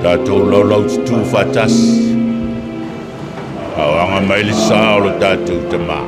Tatou laulau tutū faatasi, a o aga mai le sa o lo tatou Tama.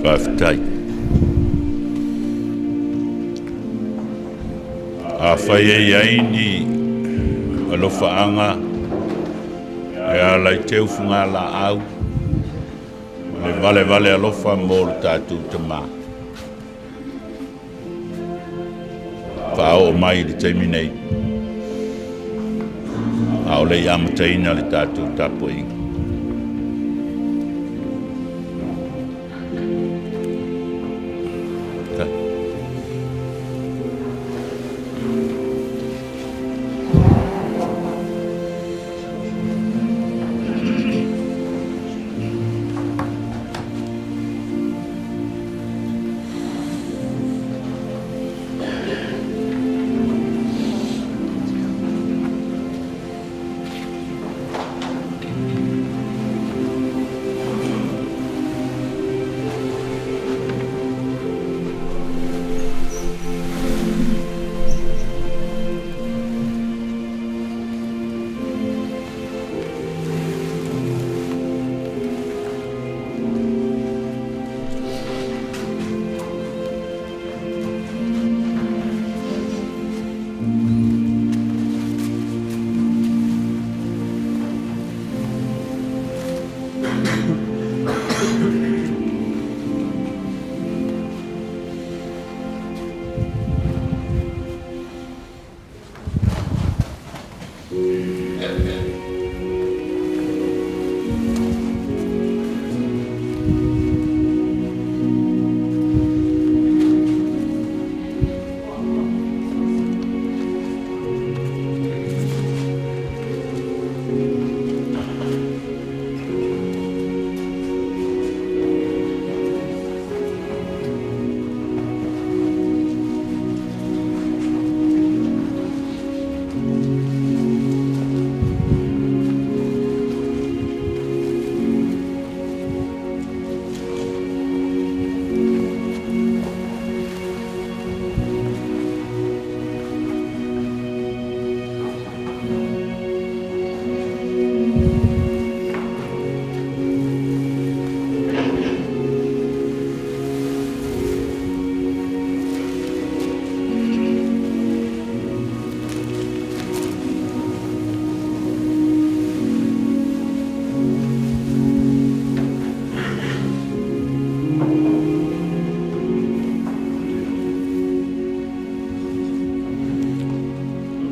Faafetai. Afai e i ai ni alofaaga e ala i teufugalaau ma le valevale alofa mo le tatou tamā, faaoo mai i le taimi nei, a o le i amataina le tatou tapuaiga.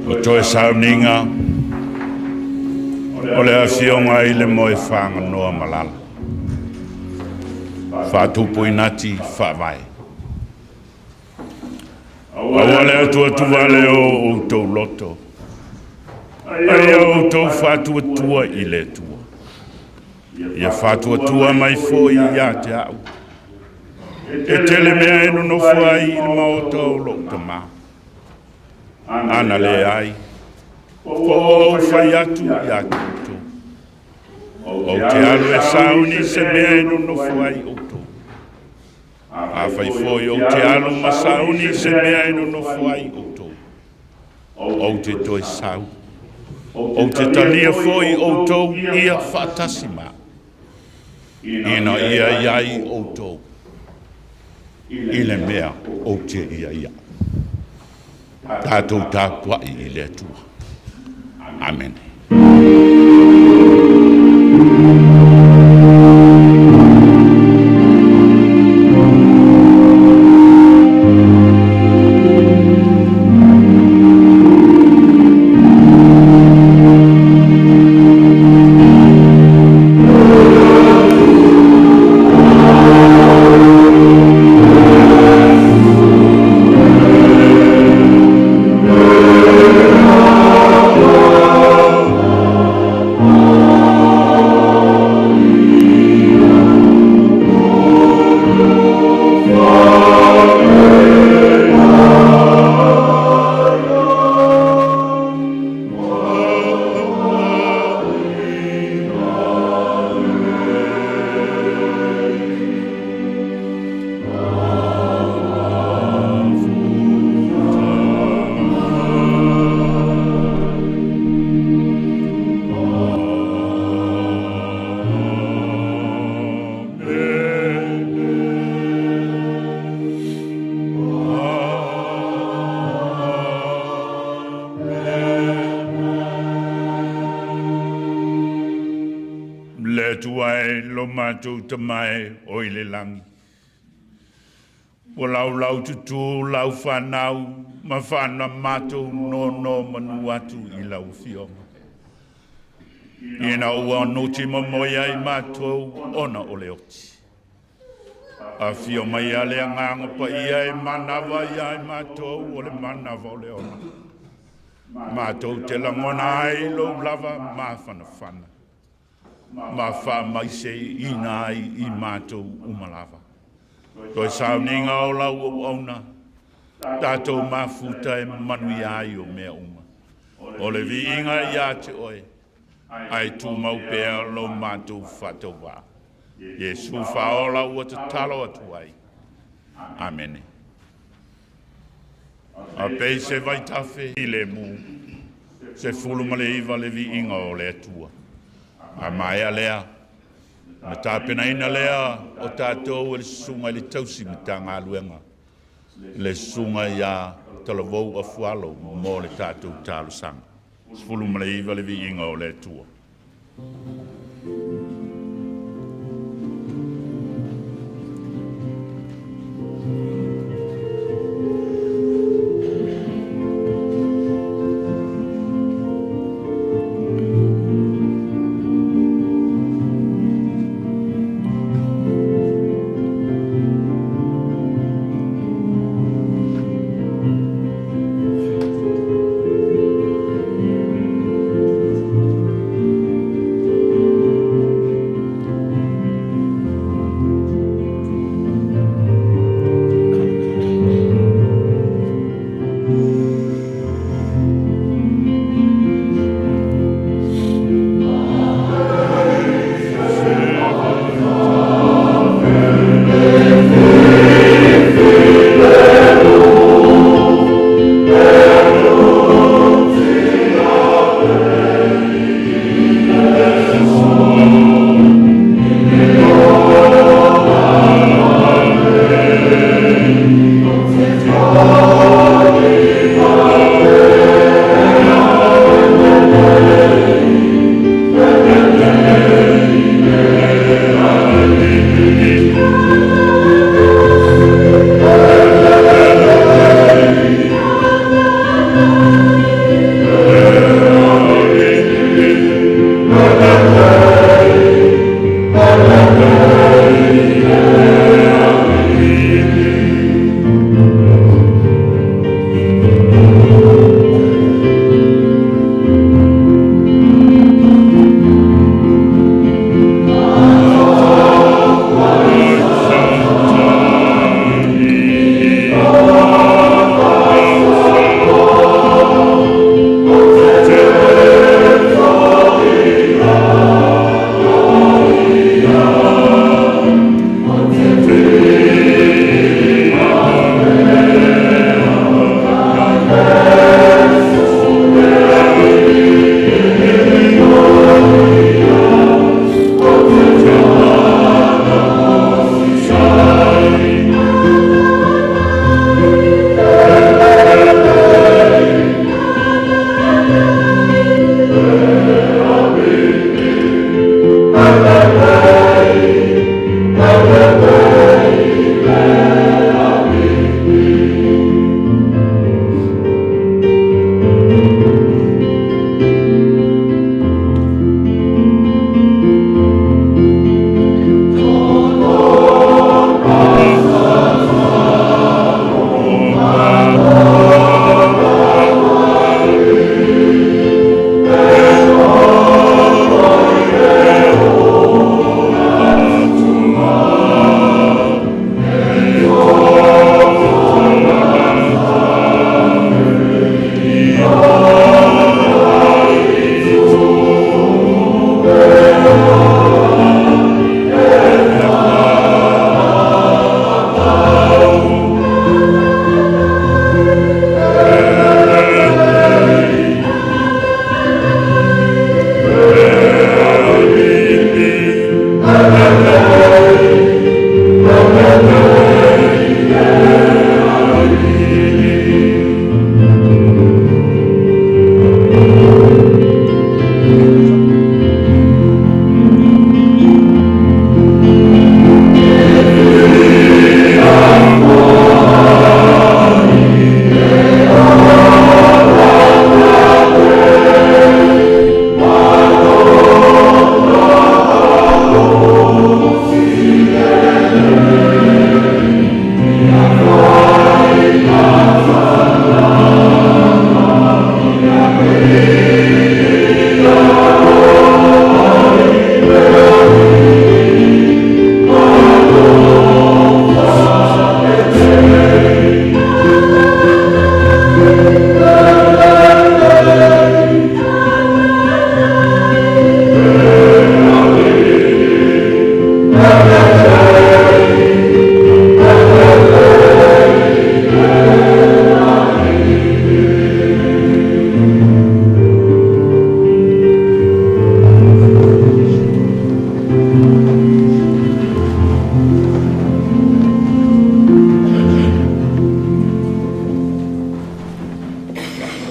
O toe sauniga o le Afioga i le Moefaga Noa Malala, faatupu inati faavae. Aua le atuatuvale o outou loto, a ia outou faatuatua i le Atua. Ia faatuatua mai foi ia te au. E tele mea e nonofo ai i le maota o lou Tama. Ana leai, po ua ou fai atu ia te outou. Ou te alu e sauni se mea e nonofo ai outou. Afai foi ou te alu ma sauni se mea e nonofo ai outou, ou te toe sau. Ou te talia foi outou ia faatasi ma au, ina ia i ai outou i le mea ou te i ai au. Tatou tapuai i le Atua. Amene. Le Atua e lo matou Tama e o i le lagi, ua laulau tutū lau fanau ma fana matou nonomanu atu i lau Afioga. Ina ua noti momoe ai matou ona o le oti. Afio mai a le Agaga Paia e manava ia i matou o le manava o le ola. Matou te lagona ai lou lava mafanafana, ma faamaiseina ai i matou uma lava. Toe sauniga o lau auauna, tatou mafuta e manuia ai o mea uma. O le viiga ia te oe, ae tumau pea lo matou faatauvaa. Iesu faaola ua tatalo atu ai. Amene. A pei se vaitafe i le mu, 19 le viiga o le Atua. A maea lea, na tapenaina lea o tatou e le susuga i le tausi Matagaluega, le susuga ia Talavou Afualo mo le tatou talosaga. 19 le viiga o le Atua.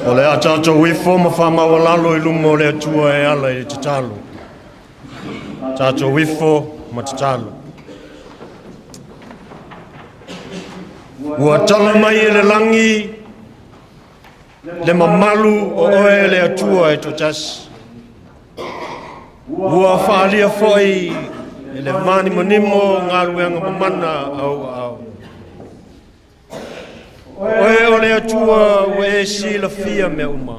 O le a tatou ifo ma faamaualalo i luma o le Atua e ala i le tatalo. Tatou ifo ma tatalo. Ua tala mai e le lagi le mamalu o oe le Atua e toatasi. Ua faalia foi e le manimanimo galuega mamana a ou aao. Oe o le Atua ua e silafia mea uma.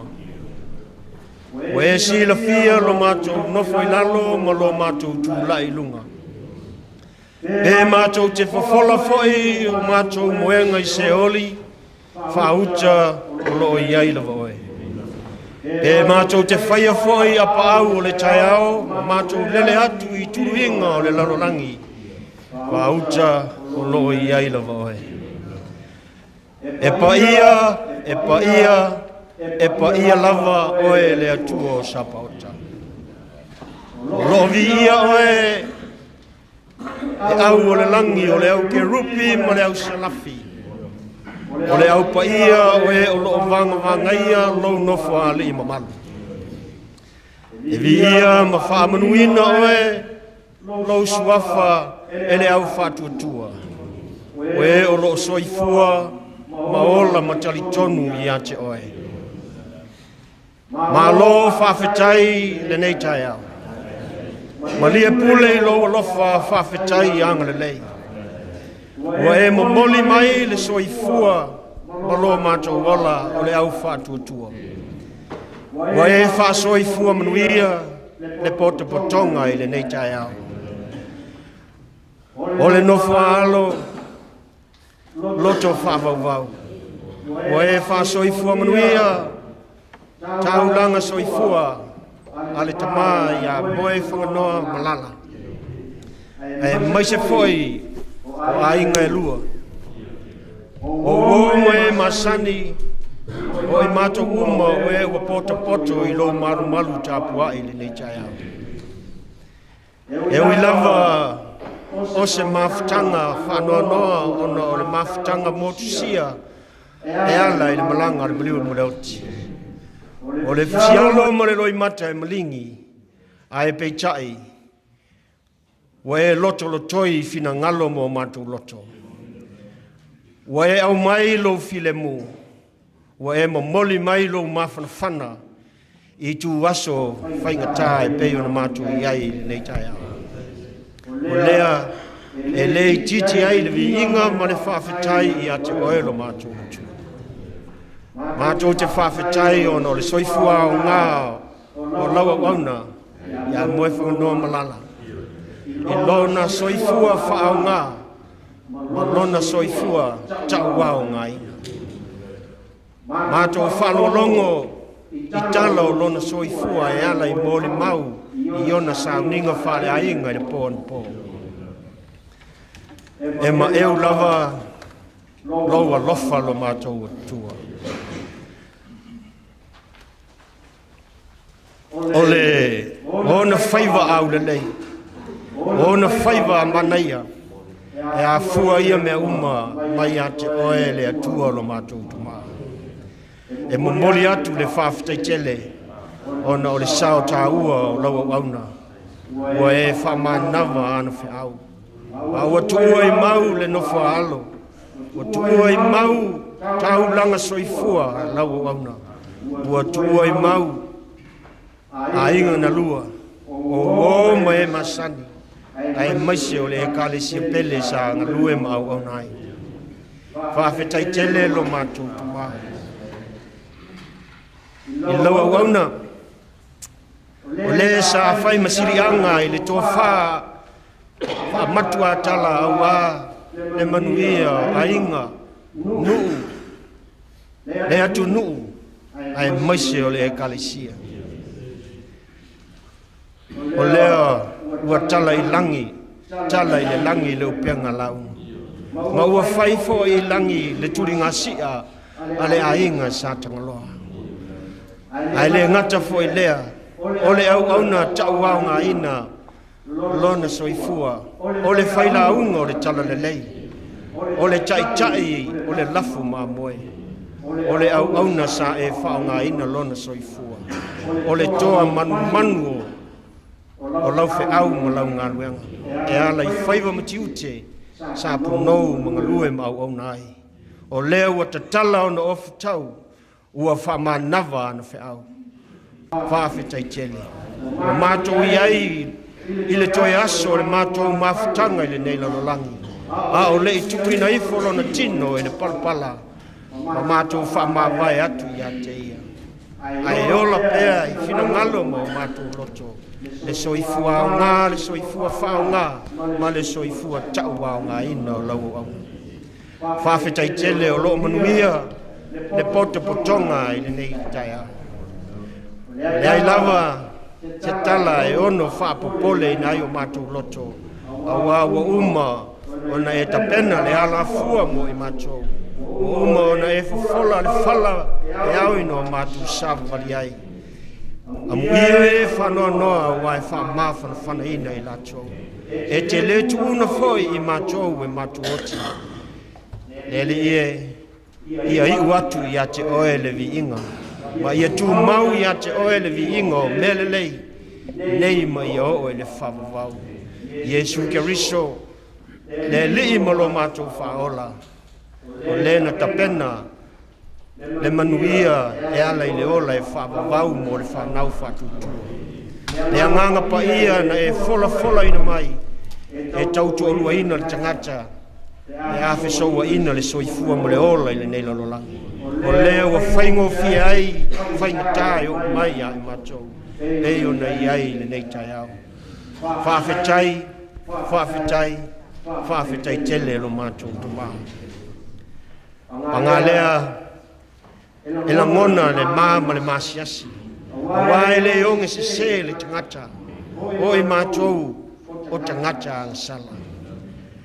Ua e silafia lo matou nofo i lalo ma lo matou tulai i luga. Pe matou te fofola foi o matou moega i Seoli, faauta o lo o i ai lava oe. Pe matou te faia foi a paau o le taeao ma matou lele atu i tuluiga o le lalolagi, faauta o lo o i ai lava oe. E paia, e paia, e paia lava oe le Atua o Sapaota. O lo o viia oe e au o le lagi, o le au kerupi ma le au selafi. O le au paia o e o lo o vagavagaia lou nofo alii mamalu. E viia ma faamanuina oe lou suafa e le au faatuatua, o e o lo o soifua ma ola ma talitonu ia te oe. Malo faafetai lenei taeao. Malie pule i lou alofa faafetai i agalelei. Ua e momoli mai le soifua ma lo matou ola o le au faatuatua. Ua e faasoifua manuia le potopotoga i lenei taeao. O le nofoaalo loto faavauvau. Ua e faasoifua manuia taulaga soifua a le tama ia Moe Faganoa Malala. Aemaise foi o aiga e lua. O uo ma e masani, o i matou uma o e ua potopoto i lou malumalu tapuai i lenei taeao. E ui lava o se mafutaga faanoanoa ona o le mafutaga motusia e ala i le malaga a le maliu ma le oti. O le fusialo ma le loimata e maligi, ae peitai, ua e lotolotoi i finagalo ma o matou loto. Ua e aumai lou filemu, ua e momoli mai lou mafanafana i ituaso faigata e pei ona matou i ai i lenei taeao. O lea e le itiiti ai le viiga ma le faafetai ia te oe lo matou Atua. Matou te faafetai ona o le soifua aoga o lau auauna ia Moefaganoa Malala i lona soifua faaaoga ma lona soifua tauaogaina. Matou faalogologo i tala o lona soifua e ala i molimau i ona sauniga faaleaiga i le po anapo. E maeu lava lou alofa lo matou Atua. O le ona faiva aulelei, o ona faiva manaia, E afua ia mea uma mai ia te oe le Atua o lo matou Tama. E momoli atu le faafetai tele ona o le sao taua o lau auauna ua e faamanava ana feau. A ua tuua i mau le nofo a alo, ua tuua i mau taulaga soifua a lau auauna, ua tuua i mau aiga na lua, o uō ma e masani, aemaise o le Ekalesia pele sa galue ma auauna ai. Faafetai tele lo matou Tama. I lau auauna, o le sa fai ma siliaga i le tofa faamatuatala auā le manuia o aiga, nuu, le atunuu, aemaise o le Ekalesia. O lea ua tala i lagi, tala i le lagi le upega lauga, ma ua fai foi i lagi le tuligasia a le aiga sa Tagaloa. Ae le gata foi lea, o le auauna tauaogaina lona soifua, o le failauga o le talalelei, o le taitai o le lafu mamoe, o le auauna sa e faaaogaina lona soifua, o le toa manumanu o lau feau ma lau galuega, e ala i faiva ma tiute sa punou ma galue ma auauna ai. O lea ua tatala ona ofutau ua faamanava ana feau. Faafetai tele. Ua matou i ai i le toe aso o le matou mafutaga i lenei lalolagi, a o le i tuuina ifo lona tino i le palapala ma matou faamavae atu ia te ia. Ae ola pea i finagalo ma o matou loto le soifua aoga, le soifua faaaoga ma le soifua tauaogaina o lau auauna. Faafetai tele o lo o manuia le potopotoga i lenei taeao. Leai lava se tala e ono faapopoleina ai o matou loto, auā ua uma ona e tapena le alafua mo i matou, ua uma ona e fofola le fala e aoina o matou savavali ai. Amuia e faanoanoa aua e faamafanafanaina i latou. E te le tuuna foi i matou e matou oti. Le Alii e, ia iu atu ia te oe le viiga, ma ia tumau ia te oe le viiga o mea lelei, nei ma ia oo i le faavavau. Iesu Keriso, le Alii ma lo matou Faaola, o le na tapena le manuia e ala i le ola e faavavau mo le fanau faatuatua. Le agaga paia na e folafolaina mai e tautoaluaina le tagata e afesouaina le soifua ma le ola i lenei lalolagi. O lea ua faigofie ai faigata e oo mai ia i matou, pei ona i ai i lenei taeao. Faafetai, faafetai, faafetai tele lo matou Tama. Paga lea e lagona le ma ma le masiasi, auā e le oge sesē le tagata, o i matou o tagata agasala.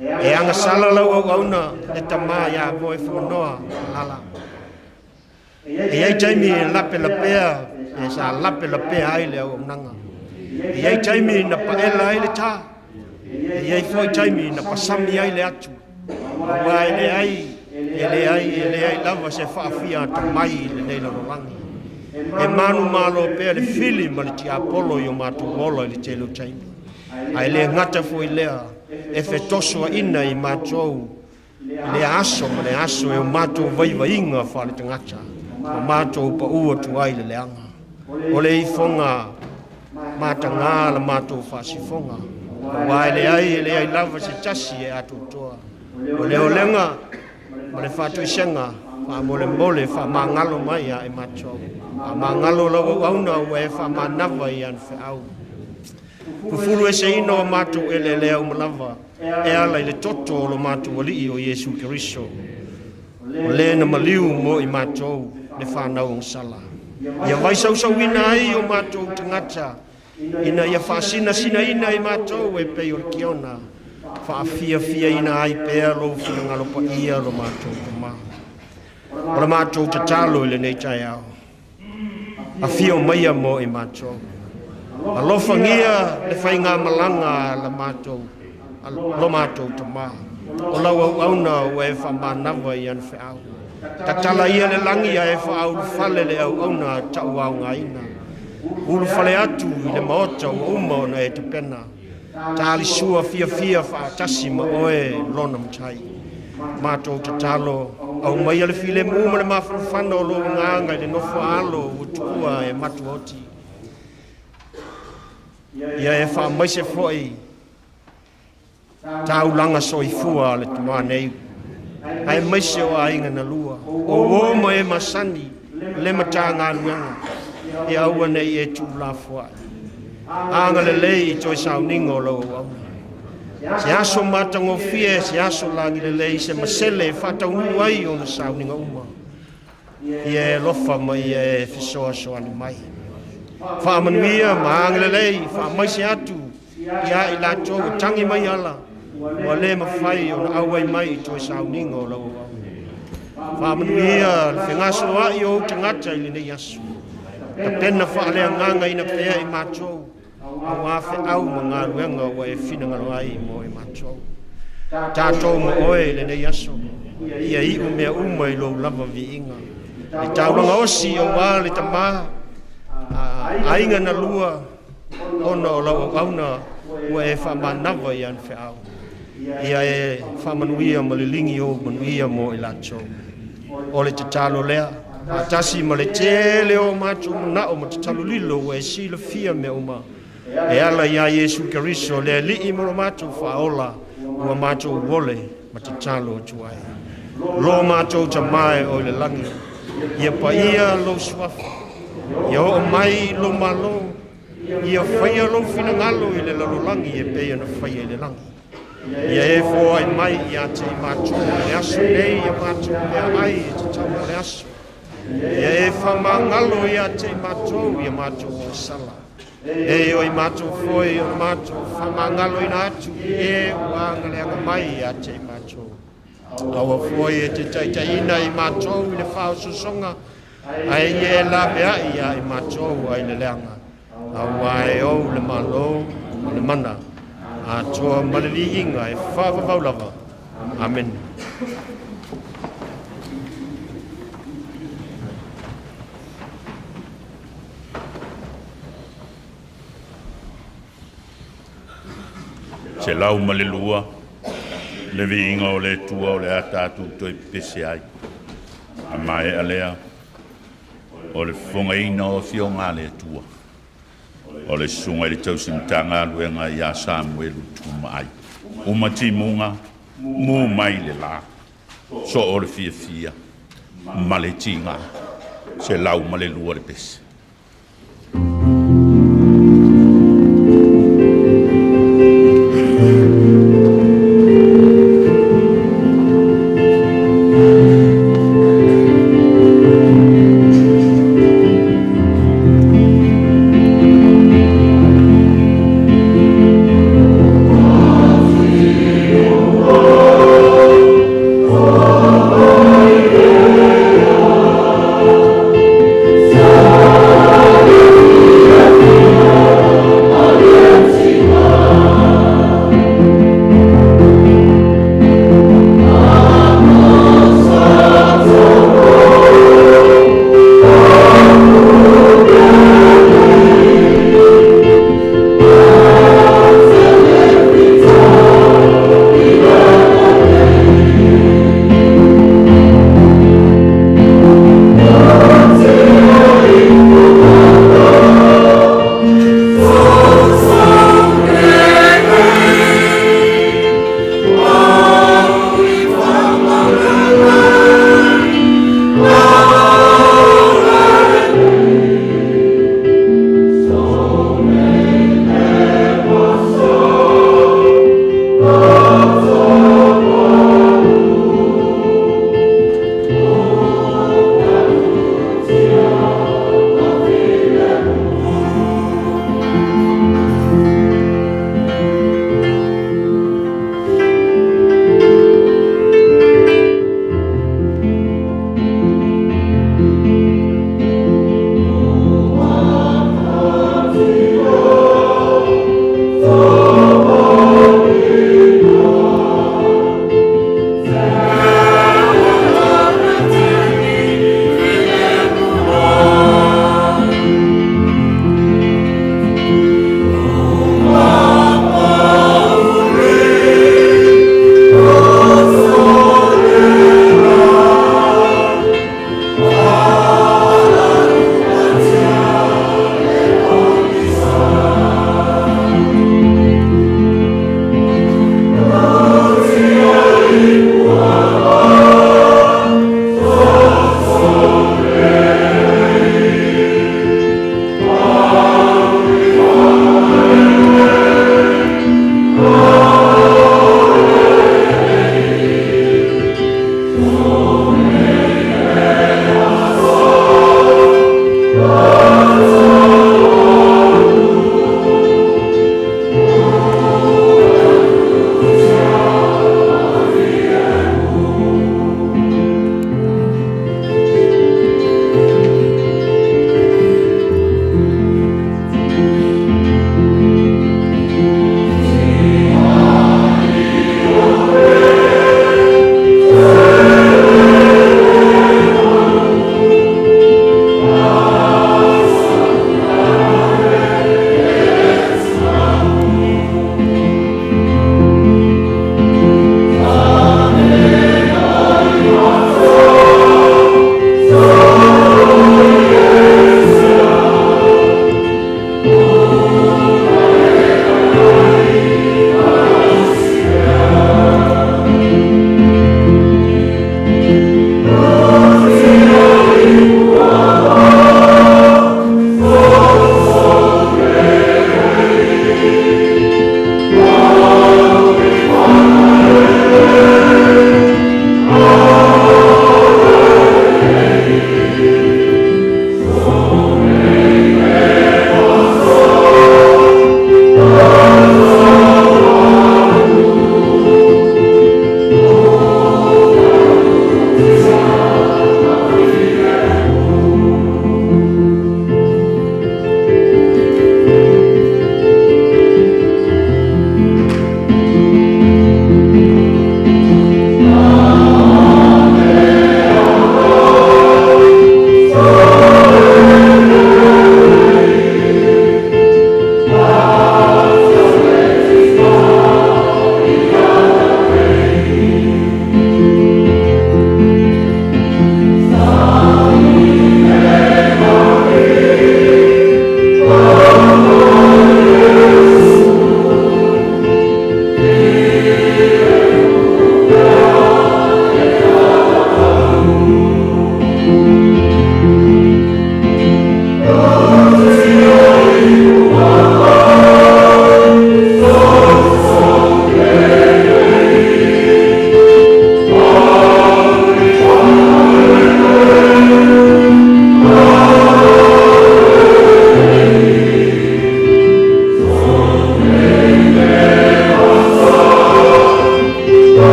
E agasala lau auauna le tama iā moe Faganoa Lala. E i ai taimi e lapelapea, e sa lapelapea ai le auaunaga. E i ai taimi na paela ai le tā. E i ai foi taimi na pasami ai le atu. Aua e leai, e leai, e leai lava se faafia atamai i lenei lalolagi. E manumalo pea le fili ma le tiapolo i o matou ola i le tele o taimi. Ae le gata foi lea, e fetosoaina i matou i le aso ma le aso e o matou vaivaiga faaletagata ma matou paū atu ai i le leaga. O le ifoga matagā la matou faasifoga, aua e leai, e leai lava se tasi e atoatoa. O le olega ma le faatoesega faamolemole faamagalo mai ia i matou. Faamagalo lau auauna ua e faamanava i ana feau. Fufulueseina o matou eleelea uma lava e ala i le toto o lo matou Alii o Iesu Keriso, o le na maliu mo i matou le fanau agasala. Ia vaisausauina ai o matou tagata ina ia faasinasinaina i matou e pei o le kiona, faafiafiaina ai pea lou finagalo paia lo matou Tama. O la matou tatalo i lenei taeao, Afio maia mo i matou. Alofagia le faigamalaga a la matou, lo matou Tama. O lau auauna ua e faamanava i ana feau. Tatala ia le lagi ae faaulufale le auauna tauaogaina. Ulufale atu i le maota ua uma ona e tapena. Talisua fiafia faatasi ma oe lona matai. Matou tatalo, aumaia le filemu ma le mafanafana o lou agaga i le nofo a alo ua tuua e matuaoti. Ia e faamaise foi taulaga soifua a le tamā nei, aemaise o aiga na lua, o uō ma e masani le Matagaluega, ia aua ne i e tuulafoai. Agalelei i toe sauniga o lau auauna. Se aso matagofie, se aso lagilelei, se masele e faataunuu ai ona sauniga uma. Ia e alofa ma ia e fesoasoani mai. Faamanuia ma agalelei, faamaise atu ia i latou e tagi mai ala, ua le mafai ona auai mai i toe sauniga o lau auauna. Faamanuia le fegasoloai o ou tagata i lenei aso. Tapena faaleagagaina pea i matou, auā feau ma galuega ua e finagalo ai mo i matou. Tatou ma oe i lenei aso, ia iu mea uma i lou lava viiga. Le taulaga osi auā le tamā, aiga na lua, ona o lau auauna ua e faamanava i ana feau. Ia e faamanuia ma liligi ou manuia mo i latou. O le tatalo lea, faatasi ma le tele o matou manao ma tatalo lilo ua e silafia mea uma. E ala iā Iesu Keriso le Alii ma lo matou Faaola ua matou ole ma tatalo atu ai. Lo matou Tamā e o i le lagi, ia paia lou suafa, ia oo mai lou Malo, ia faia lou finagalo i le lalolagi e pei ona faia i le lagi. Ia e foai mai ia te i matou i le aso nei ia matou meaai e tatau mo le aso. Ia e faamagalo ia te i matou ia matou agasala. E o i matou foi o matou faamagaloina atu i e ua agaleaga mai ia te i matou. Aua foi e te taitaiina i matou i le faaososoga, ae ia e laveai ia i matou ai le leaga. Auā e ou le Malo ma le mana, atoa ma le viiga e faavavau lava. Amene. 102 le viiga o le Atua o le a tatou toe pepese ai. A maea lea o le fofogaina o afioga a le Atua, o le susuga i le tausi Matagaluega ia Samuelu Tumaai. Uma timuga, mu mai le la, soo le fiafia ma le tiga. 102 le pese.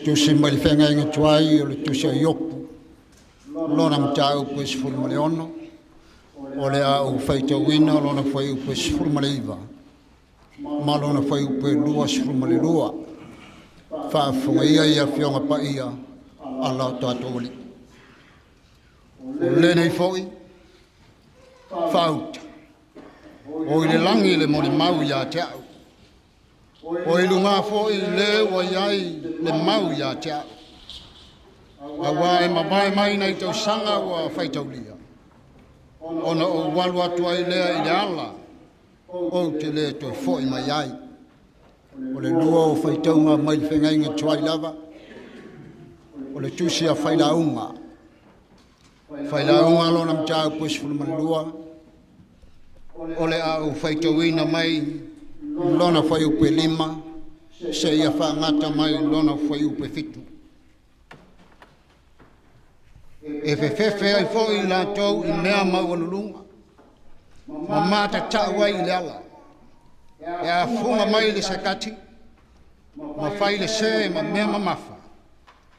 Tusi mai le feagaiga tuai o le tusi a Iopu, lona mataupu e 16, o le a ou faitauina lona fuaiupu e 19 ma lona fuaiupu e 22. Faafofoga ia i Afioga Paia a lo tatou Alii. O lenei foi faauta, o i le lagi le molimau ia te au, o i luga foi le ua i ai le mau ia te au. Auā e mavae mai nai tausaga ua faitaulia, ona ou alu atu ai lea i le ala, ou te le toe foi mai ai. O le lua o faitauga mai le feagaiga tuai lava, o le tusi a Failauga. Failauga lona mataupu e 12, o le a ou faitauina mai lona fuaiupu e 5, seia faagata mai lona fuaiupu e 7. E fefefe ai foi latou i mea maualuluga, ma matatau ai i le ala. E afuga mai le sekati, ma fai le se ma mea mamafa,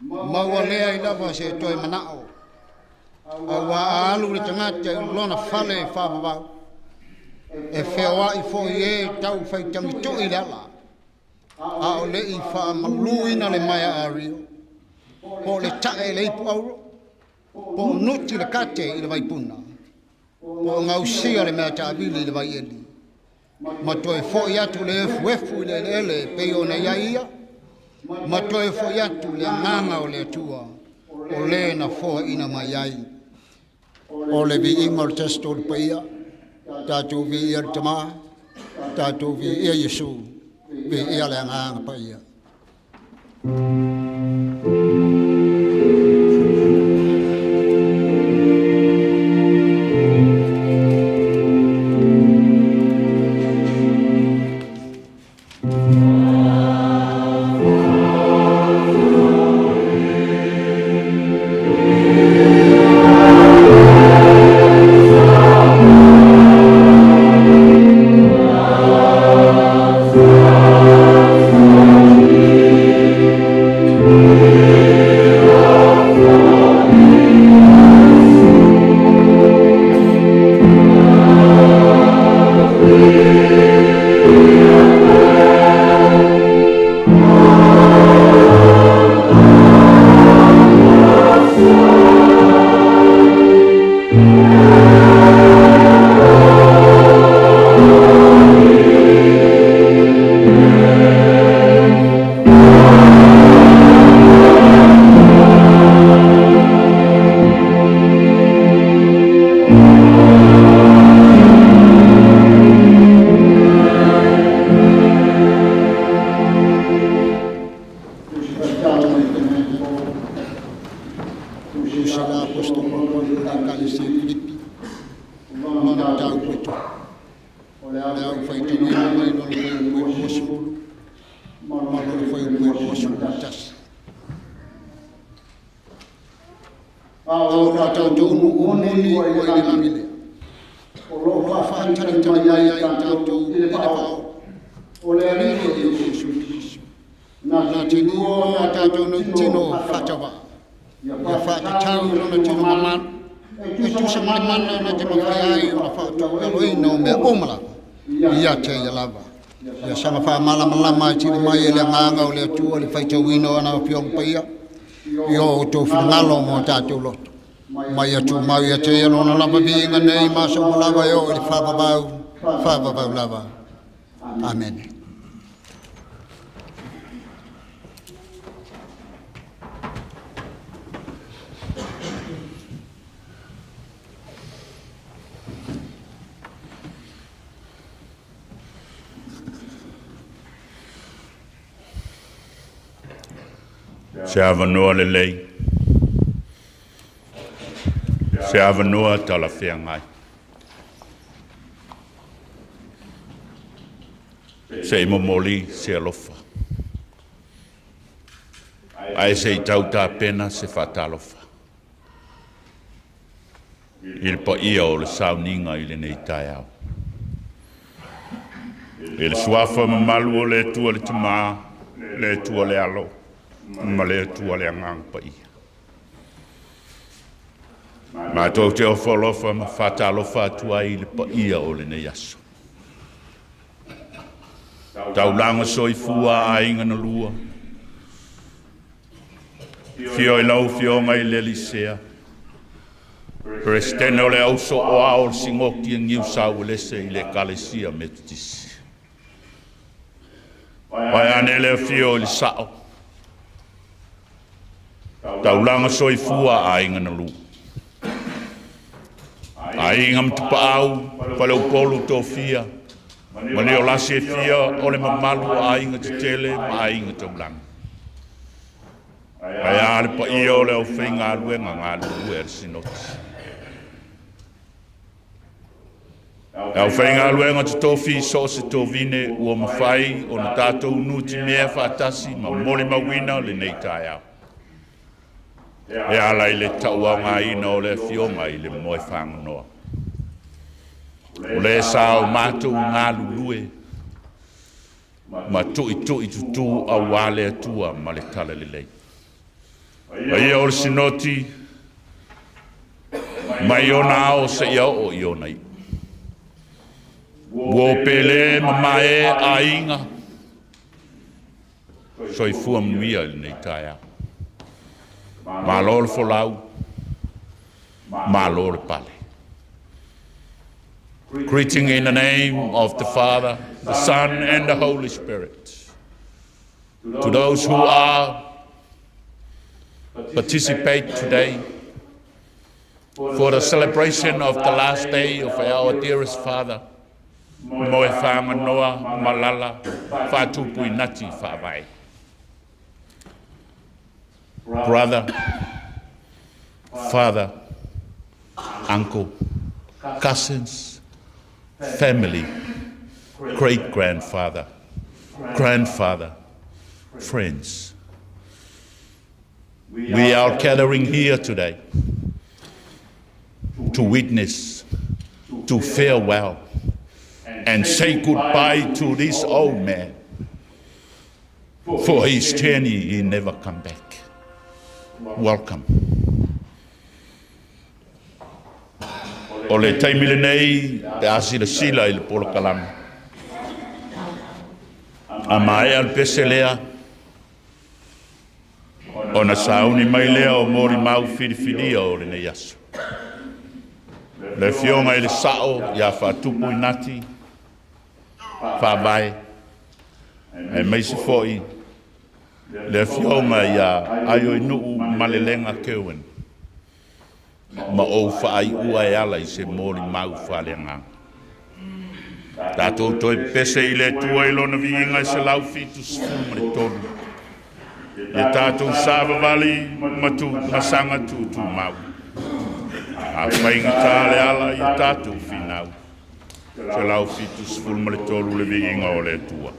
ma ua leai lava se toe manao. Auā a alu le tagata i lona fale faavavau, e feoai foi e tau faitagitui i le ala, a o le i faamaluina le maea ario, po o le tae i le ipu auro, po o nuti le kate i le vaipuna, po o gausia le mea taavili i le vaieli, ma toe foi atu le efuefu i le eleele e pei ona i ai ia, ma toe foi atu le agaga o le Atua, o le na foaina mai ai. O le viiga o le Tasi Tolu Paia, tatou viia le Tama, tatou viia Iesu, viia le Agaga Paia. Tusi la Apostola Paulo i le Ekalesia i Filipi, lona mataupu e 3. O le a ou faitauina mai lona fuaiupu e 20 ma lona fuaiupu e 21. A o lo tatou nuu moni ua i le lagi lea, o lo o faatalitali mai ai tatou i le Faaola, o le Alii o Iesu Keriso, na te lua o tatou tino faatauvaa, ia faatatau i lona tino mamalu, e tusa ma le mana na te mafai ai ona faataualoina o mea uma lava, ia te ia lava. Ia saga faamalamalama e tili mai e le agaga o le Atua le faitauina o ana afioga paia, i o outou finagalo ma o tatou loto. Ma ia tumau ia te ia lona lava viiga nei ma aso uma lava e oo i le faavavau, faavavau lava. Amene. Se avanoa lelei, se avanoa talafeagai. Se i momoli se alofa, ae se i tau tapena se faatalofa i le paia o le sauniga i lenei taeao. I le suafa mamalu o le Atua le Tama, le Atua le Alo, Ma le Atua le Agaga Paia. Matou te ofo alofa ma faatalofa atu ai i le paia o lenei aso. Taulaga soifua aiga na lua. Afio i lau Afioga i le Alisea, Peresetene o le Auso o Ao o le Sinoti a Niu Sau Uelese i le Ekalesia Metotisi. Vaeane le afio i le Sao, Taulaga soifua aiga na lua. Aiga ma Tapaau, Faleupolu Tofia, ma Niolasi e fia o le mamalu o aiga tetele ma aiga taulagi. Ae a le paia o le aufaigaluega galulue a le Sinoti. Le aufaigaluega totofi i so o se tovine ua mafai ona tatou nutimea faatasi ma molimauina lenei taeao. E ala i le tauaogaina o le afioga i le Moefaganoa. O le sa o matou galulue ma tuitui tutu aua le Atua ma le Talalelei. Paia o le Sinoti mai ona ao seia oo i ona iu. Ua o pele ma mae aiga, soifua manuia i lenei taeao. Malo le folau, malo le pale. Greeting in the name of the Father, the Son, and the Holy Spirit. To those who are participate today for the celebration of the last day of our dearest father, Moefaganoa Malala Faatupuinati Faavae. Brother, father, uncle, cousins, family, great-grandfather, grandfather, friends. We are gathering here today to witness, to farewell, and say goodbye to this old man. For his journey, he never come back. Welcome. O le taimi lenei pe a silasila i le polokalame. A maea le pese lea, ona sauni mai lea o molimau filifilia o lenei aso. Le afioga i le Sao ia Faatupu Inati Faavae, aemaise foi le afioga ia Aioinuu Malelega Kerwin, ma ou faaiua e ala i se molimau faaleagaga. Tatou toe pese i le Atua i Lona viiga e 173, ia tatou savavali ma tu ma saga tutumau. A faigata le ala ia tatou finau. 173 le viiga o le Atua.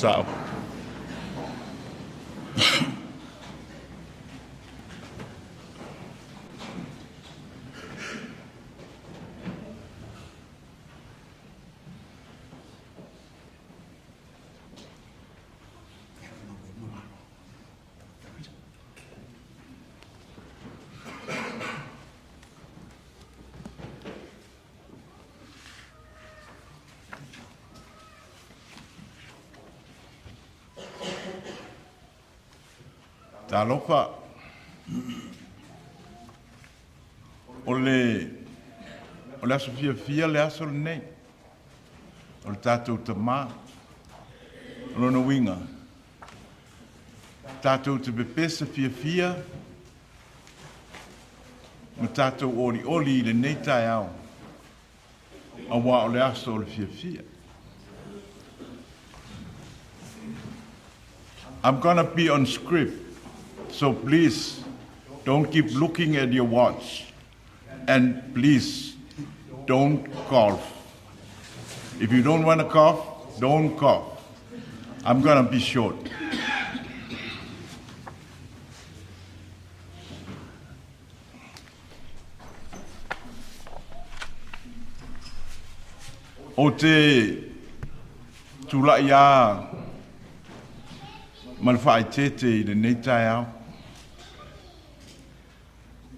faasao. Talofa. O le, o le aso fiafia le aso lenei. O le tatou tamā. O lona uiga, tatou te pepesa fiafia ma tatou olioli i lenei taeao, auā o le aso o le fiafia. I'm gonna be on script, so please don't keep looking at your watch. And please don't cough. If you don't want to cough, don't cough. I'm gonna be short. Ou te tulai lava ma le faaeteete i lenei taeao.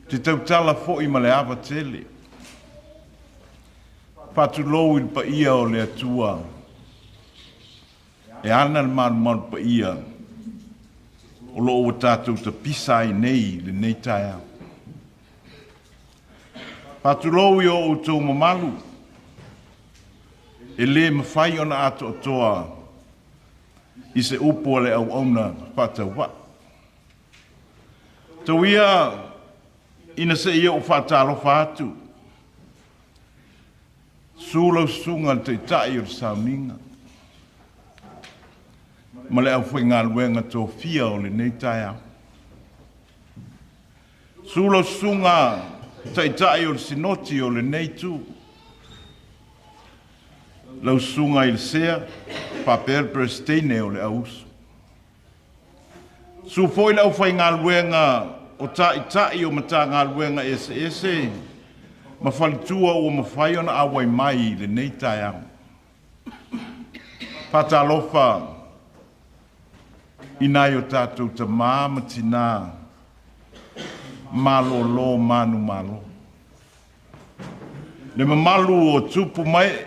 Te tautala foi ma le ava tele. Faatulou i le paia o le Atua e ana le malumalu paia o lo o ua tatou tapisa ai nei i lenei taeao. Faatulou i o outou mamalu e le mafai ona atoatoa i se upu a le auauna faatauvaa. Tau ia ina se i ou faatalofa atu, Susu lau susuga i le Taitai o le Sauniga ma le aufaigaluega tofia o lenei taeao. Susu lau susuga Taitai o le Sinoti o lenei itu, lau susuga i le Sea faapea le Peresetene o le Auuso. Susu foi le aufaigaluega o Taitai o Matagaluega eseese ma faletua ua mafai ona auai mai i lenei taeao. Faatalofa i nai o tatou tama ma tina malolo manumalo. Le mamalu o tupu ma ee,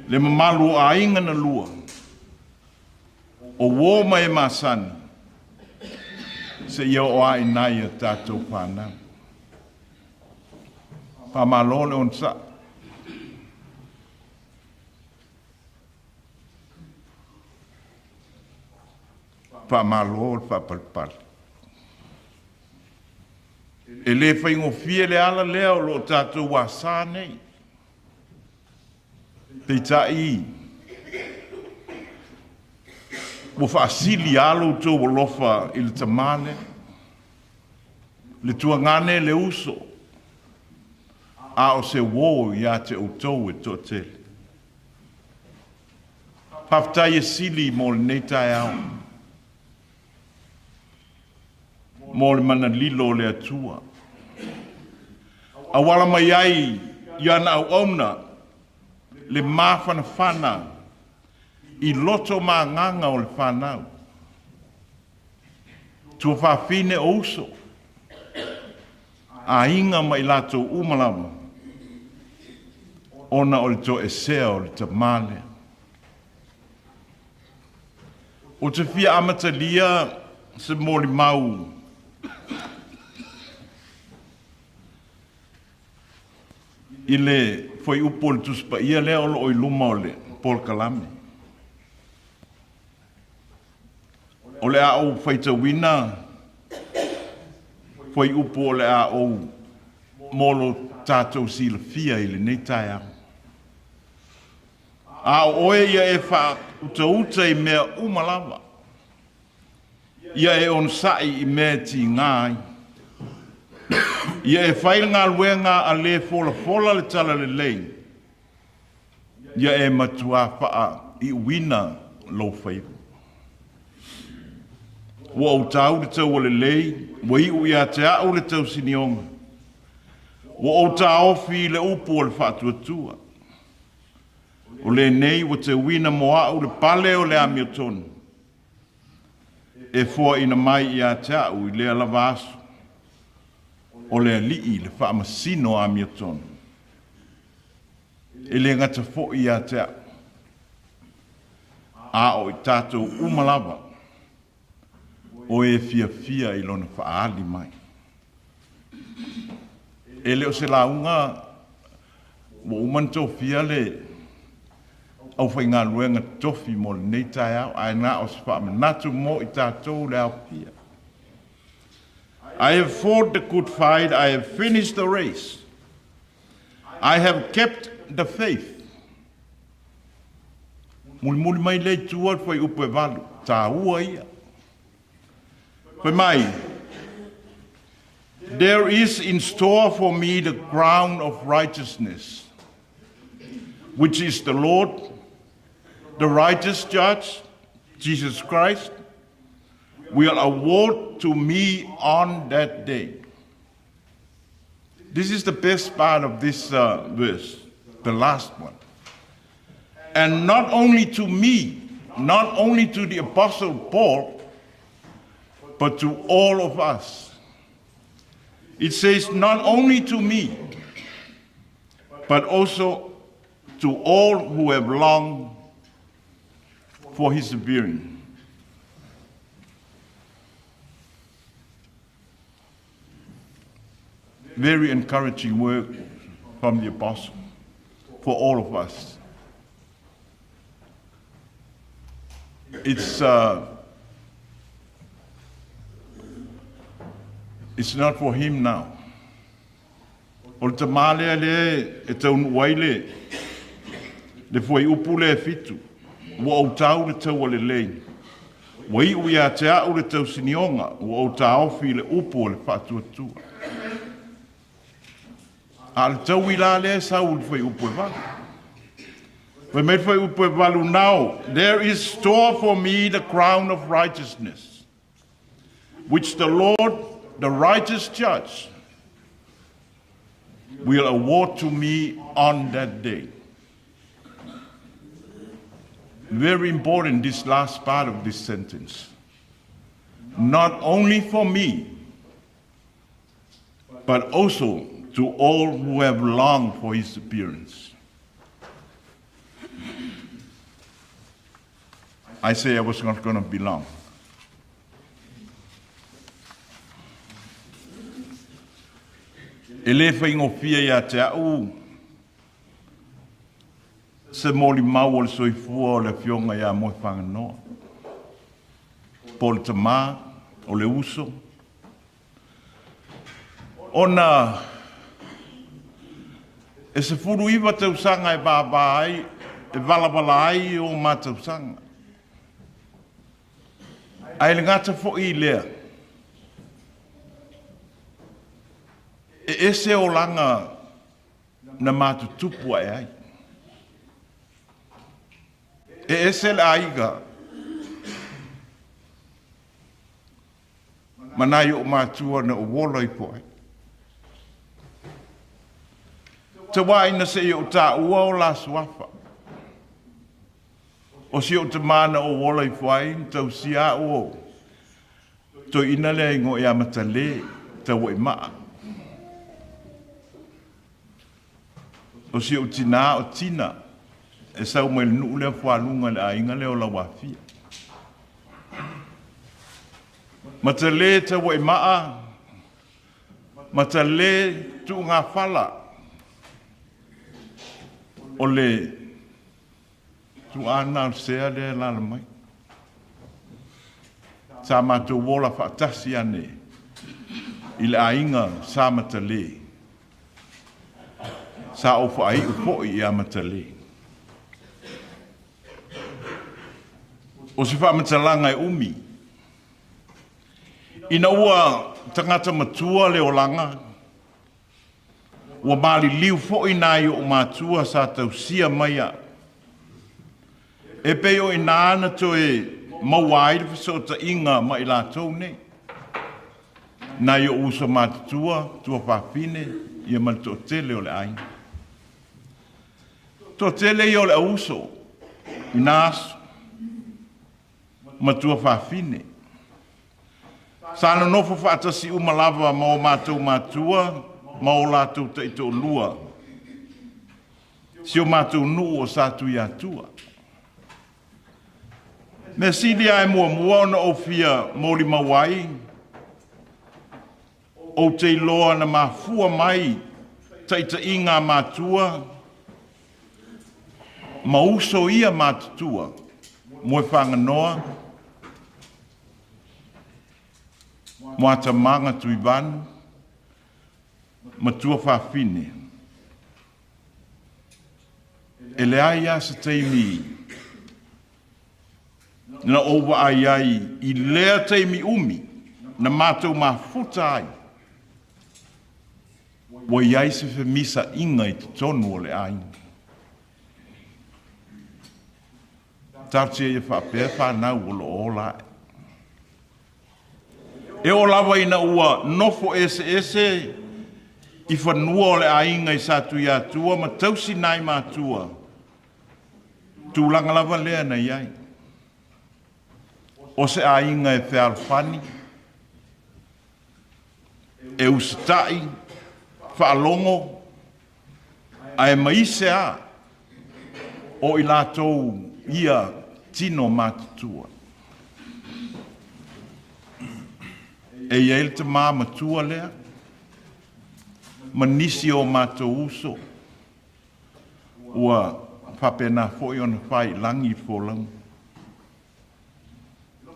le mamalu o aiga na lua, o uo ma e masani, seia oo lava i nai a tatou fanau. Faamalo le onosai. Faamalo le faapalepale. E le faigofie le ala lea o lo o tatou asa nei. Peitai, ua faasili lava lo outou alofa i le tama lea, le tuagane le uso, a o se uo ia te outou e toatele. Faafetai e sili mo lenei taeao, mo le mana lilo o le Atua. Auala mai ai i ana auauna le mafanafana i loto ma agaga o le fanau. Tuafafine o uso, aiga ma i latou uma lava, ona o le toesea o le tama lea. Ou te fia amatalia se molimau i le fuaiupu o le Tusi Paia lea o lo o i luma o le polokalame. O le a ou faitauina fuaiupu o le a ou mo lo tatou silafia i lenei taeao. A o oe ia e faautauta i mea uma lava, ia e onosai i mea e tiga ai. Ia e fai le galuega a le folafola le talalelei, ia e matuā faaiuina lou faiva. Ua ou tau le taua lelei, ua iu ia te au le tausinioga. Ua ou taofi i le upu o le faatuatua. O lenei ua teuina mo au le pale o le amiotonu, e foaina mai ia te au i lea lava aso, o le Alii le faamasino amiotonu. E le gata foi ia te au, a o i tatou uma lava, o e fiafia i lona faaali mai. E le o se lauga ua uma ona tofia le aufaigaluega totofi mo lenei taeao, ae na o se faamanatu mo i tatou le aofia. I have fought the good fight, I have finished the race. I have kept the faith. Mulimuli mai lea i tua le fuaiupu e 8, taua ia. Fai mai, there is in store for me the crown of righteousness, which is the Lord, the righteous judge, Jesus Christ, will award to me on that day. This is the best part of this verse, the last one. And not only to me, not only to the Apostle Paul, but to all of us. It says, not only to me, but also to all who have longed for his appearing. Very encouraging work from the apostle for all of us. It's not for him now. O le tamā lea lea e taunuu ai le le fuaiupu lea e 7, ua ou tau le taua lelei, ua iu ia te au le tausinioga, ua ou taofi i le upu o le faatuatua. A o le taui la lea e sau i le fuaiupu e 8. Fai mai le fuaiupu e 8, now there is store for me the crown of righteousness, which the Lord, the righteous judge, will award to me on that day. Very important, this last part of this sentence. Not only for me, but also to all who have longed for his appearance. I say I was not going to be long. E le faigofie ia te au se molimau o le soifua o le afioga ia Moefaganoa, po o le tamā, o le uso, ona e 19 tausaga e vavā ai, e valavala ai o ma tausaga. Ae le gata foi i lea, e ese olaga na matutupu ae ai. E ese le aiga ma nai o matua na o ola ifo ai. Te wā ina se i o tā ua o la suafa. O si o te mana o ola ifo ai, na tau sia o toi ina lea ingo ia matale, tau i maa. O si o tina o tina, e sau mai le nuu lea fualunga le aiga lea o Lauafia. Matale tau i maa, matale tuugafala o le tuana o le sea lea e lala mai. Sa matou ola faatasi ane i le aiga sa matale. Sa ou faaiu foi ia matale. O se faamatalaga e umi. Ina ua tagata matua le olaga, ua maliliu foi nai o matua sa tausia mai au. E pei o i inā na toe maua ai le fesootaiga ma i latou nei, nai o'u uso matutua, tuafafine, ia ma le toatele o le aiga. Toatele ia o le auuso i na aso, ma tuafafine. Sa nonofo faatasi uma lava ma o matou matua ma o latou taitoalua, si o matou nuu o Satuiatua. Mea sili lava e muamua ona ou fia molimau ai, ou te iloa na mafua mai taitaiga a matua ma uso ia matutua, Moefaganoa, Moatamaga Tuivanu, ma Tuafafine. E leai lava se taimi na ou vaai ai i lea taimi umi na matou mafuta ai, ua i ai se femisaʻiga i totonu o le aiga. Talosia ia faapea fanau o lo o ola ae. E oo lava ina ua nofo eseese i fanua o le aiga i Satuiatua ma tausi nai matua, tulaga lava lea na i ai. O se aiga e fealofani, e usitai, faalogo, ae maise a o i latou ia tino matutua. E i ai le tamā matua lea ma nisi o matou uso ua faapena foi ona fai i lagi i folauga.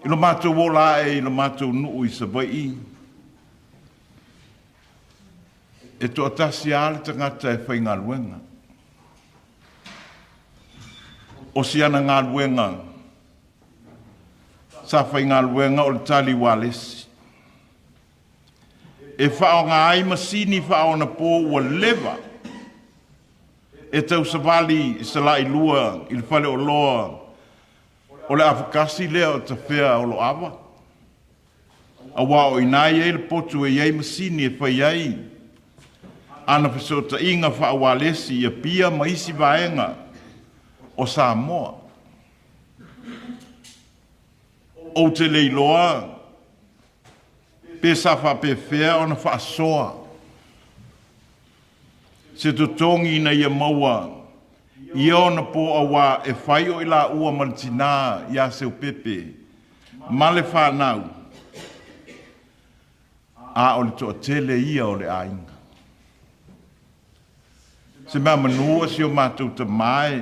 I lo matou ola ae i lo matou nuu i Savaii, e toatasi lava le tagata e faigaluega. O si ana galuega sa faigaluega o le tali ualesi, e faaaoga ai masini faaonapo ua leva e tausavali i Salailua i le faleoloa o le afakasi lea o Tafea o Loava, aua o i ina e i ai le potu e i ai masini e fai ai ana fesootaiga faaualesi i Apia ma isi vaega o Samoa. Ou te le iloa pe sa faapefea ona faasoa se totogi ina ia maua ia ona po auā e fai o i laua ma le tinā iā Seupepe ma le fanau, a o le toatele ia o le aiga. Se mea manu o si o matou tamā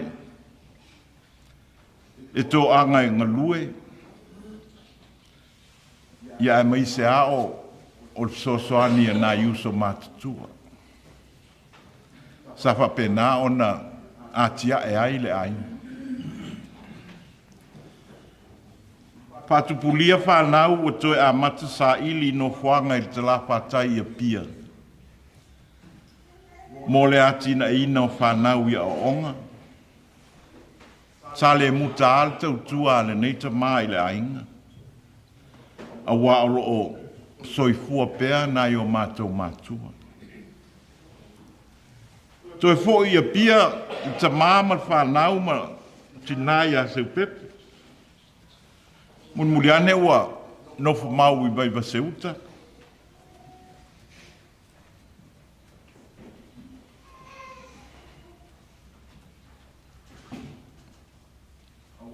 e toaga e galue, ia aemaise lava o le fesoasoani a nai uso matutua. Sa faapena ona atiae ai le aiga. Faatupulia fanau ua toe amata saili i nofoaga i le talafatai i Apia mo le atinaeina o fanau i aoaoga. Sa le muta lava le tautua a lenei tamā i le aiga, aua o lo o soifua pea nai o matou matua. Toe foi i Apia le tamā ma le fanau ma tinā iā Seupepe. Mulimuli ane ua nofo mau i Vaivaseuta.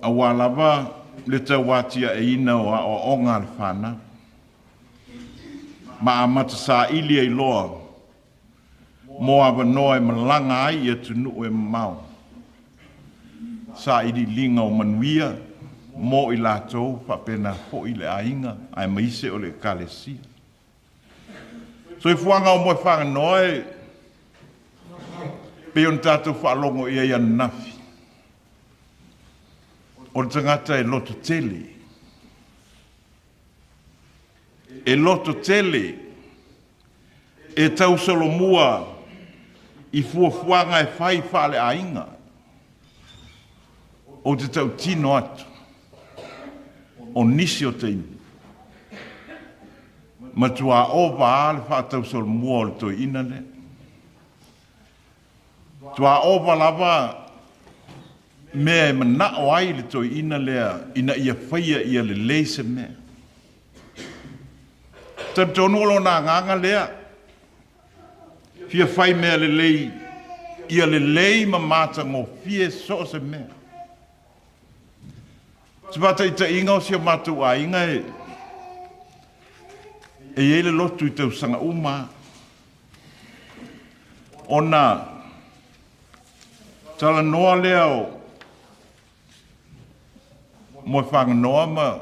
Aua lava le tauatiaeina o aoaoga a le fanau, ma amata saili ai loa mo avanoa e malaga ai i atunuu e mamao, sailiiliga o manuia mo i latou faapena foi le aiga aemaise o le Ekalesia. Soifuaga o Moefaganoa e pei ona tatou faalogo i ai ananafi, o le tagata e loto tele, e loto tele e tausolomua i fuafuaga e fai faaleaiga. Ou te tautino atu, o nisi o taimi, matuā ova lava le faatausolomua o le toeaina lea. Matuā ova lava mea e manao ai le toeaina lea ina ia faia ia lelei se mea. Talitonu o lona agaga lea, fia fai mea lelei, ia lelei ma matagofie so o se mea. O se faataitaiga o si o matou aiga e i ai le lotu i tausaga uma ona talanoa lea o Moefaganoa ma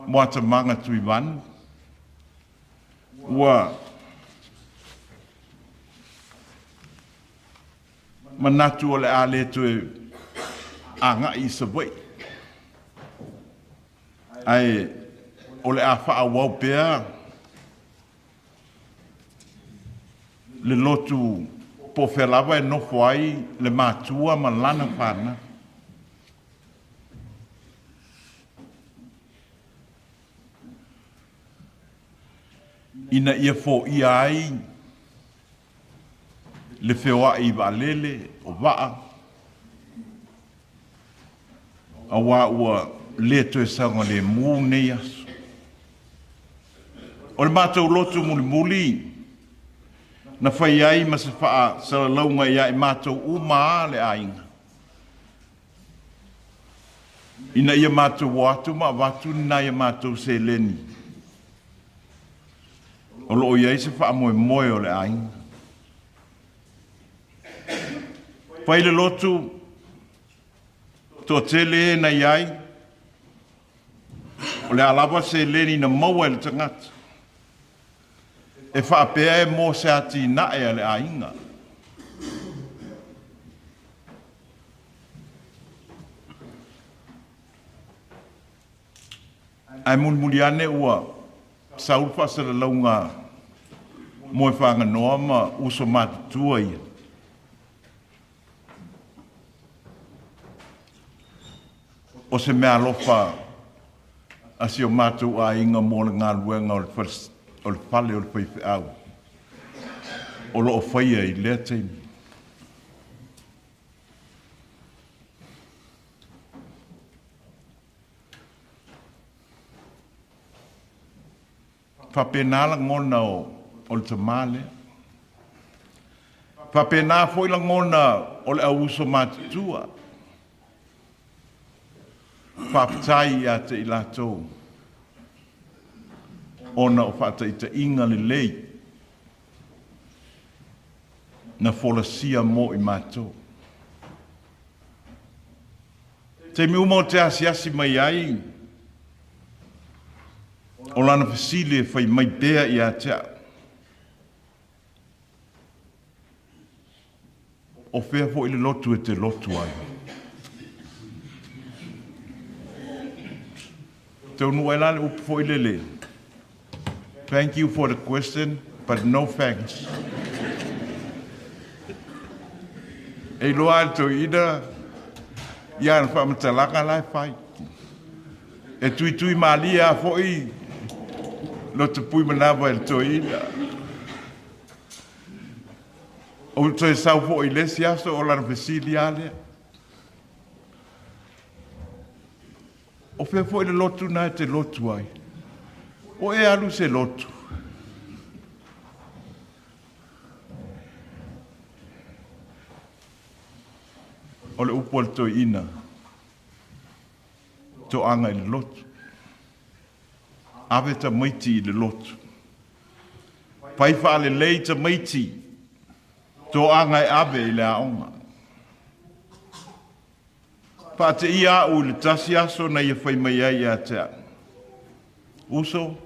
Moatamaga Tuivanu ua manatu o le a le toe agai i Savaii, ae o le a faaauau pea le lotu po o fea lava e nofo ai le matua ma lana fanau. Ina ia foia ai le feoai i vaalele, o vaa, aua ua le toe saogalemu nei aso. O le matou lotu mulimuli na fai ai ma se faasalalauga ia i matou uma lava le aiga, ina ia matou o atu ma avatu ni nai a matou seleni o lo o i ai se faamoemoe o le aiga. Fai le lotu, toatele e na i ai, o le a lava seleni na maua e le tagata, e faapea e mo se atinae a le aiga. Ae mulimuli ane ua sau le faasalalauga Moefaganoa ma uso matutua ia. O se meaalofa a si o matou aiga mo le galuega o le fale o le faifeau o lo o faia i lea taimi. Faapena lagona o le tama lea. Faapena foi lagona o le au uso matutua. Faafetai ia te i latou ona o faataitaiga lelei na folasia mo i matou. Taimi uma o te asiasi mai ai, o lana fesili e fai mai pea ia te au. O fea foi le lotu e te lotu ai? Taunuu ai la le upu foi lele, Thank you for the question, but no thanks. E iloa lava e le toeaina ia ana faamatalaga la e fai. E tuitui malie lava foi lota pui manava e le toeaina. Ou toe sau foi i le isi aso o lana fesili lava lea. O fea foi le lotu na e te lotu ai? O e alu se lotu. O le upu a le toeaina, toaga i le lotu. Ave tamaiti i le lotu. Fai faalelei tamaiti, toaga e ave i le aoga. Faateia au i le tasi aso na ia fai mai ai ia te au, Uso,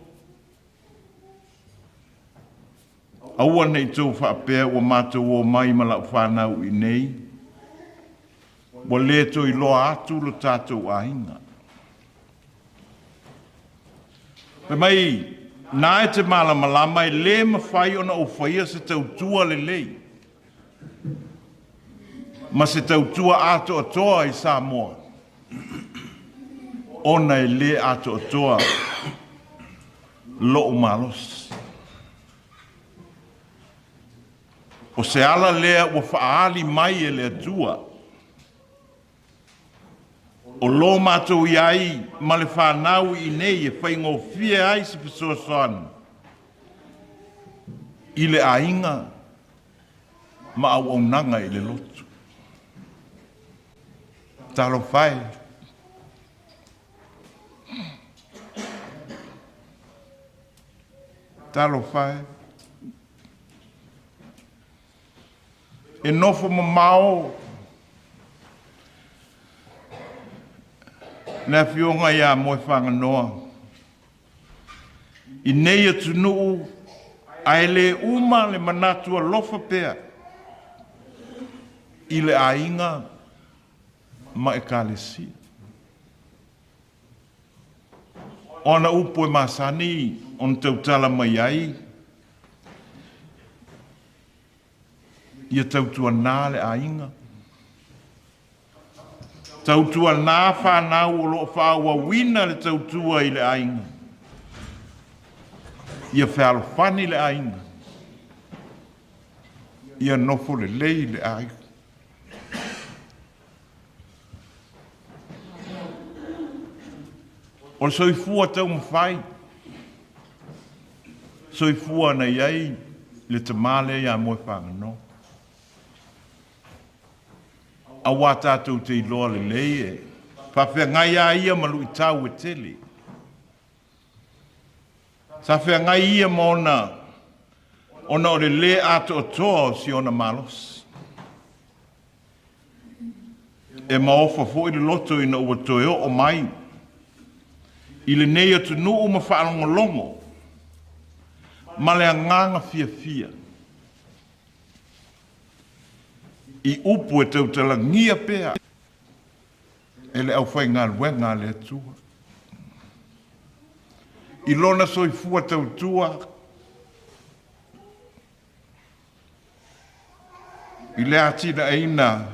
aua ne i tou faapea ua matou omai ma lau fanau i inei, ua le toe iloa atu lo tatou aiga. Fai mai, na e te malamalama e le mafai ona ou faia se tautua lelei ma se tautua atoatoa i Samoa. Ona e lē atoatoa lo'u malosi. O se ala lea ua fa'aali mai e le Atua o lō matou i ai ma le fanau i inei e faigofie ai se fesoasoani i le aiga ma auaunaga i le lotu. Talofa e! Talofa e! E nofo mamao le afioga iā Moefaganoa i nei atunuu ae lē uma le manatu alofa pea i le aiga ma Ekalesia. O ana upu e masani ona tautala mai ai, ia tautuanā le aiga, tautuanā fanau o loo faaauauina le tautua i le aiga, ia fealofani le aiga, ia nofo lelei le aiga. O le soifua taumafai, soifua na i ai le tamā lea iā Moefaganoa. Auā tatou te iloa lelei e faafeagai a ia ma luitau e tele. Sa feagai ia ma ona ona o le lē atoatoa o si ona malosi. E maofa foi le loto ina ua toe oo mai i lenei atunuu ma faalogologo ma le agaga fiafia i upu e tautalagia pea e le aufaigaluega a le Atua i lona soifua tautua i le atinaeina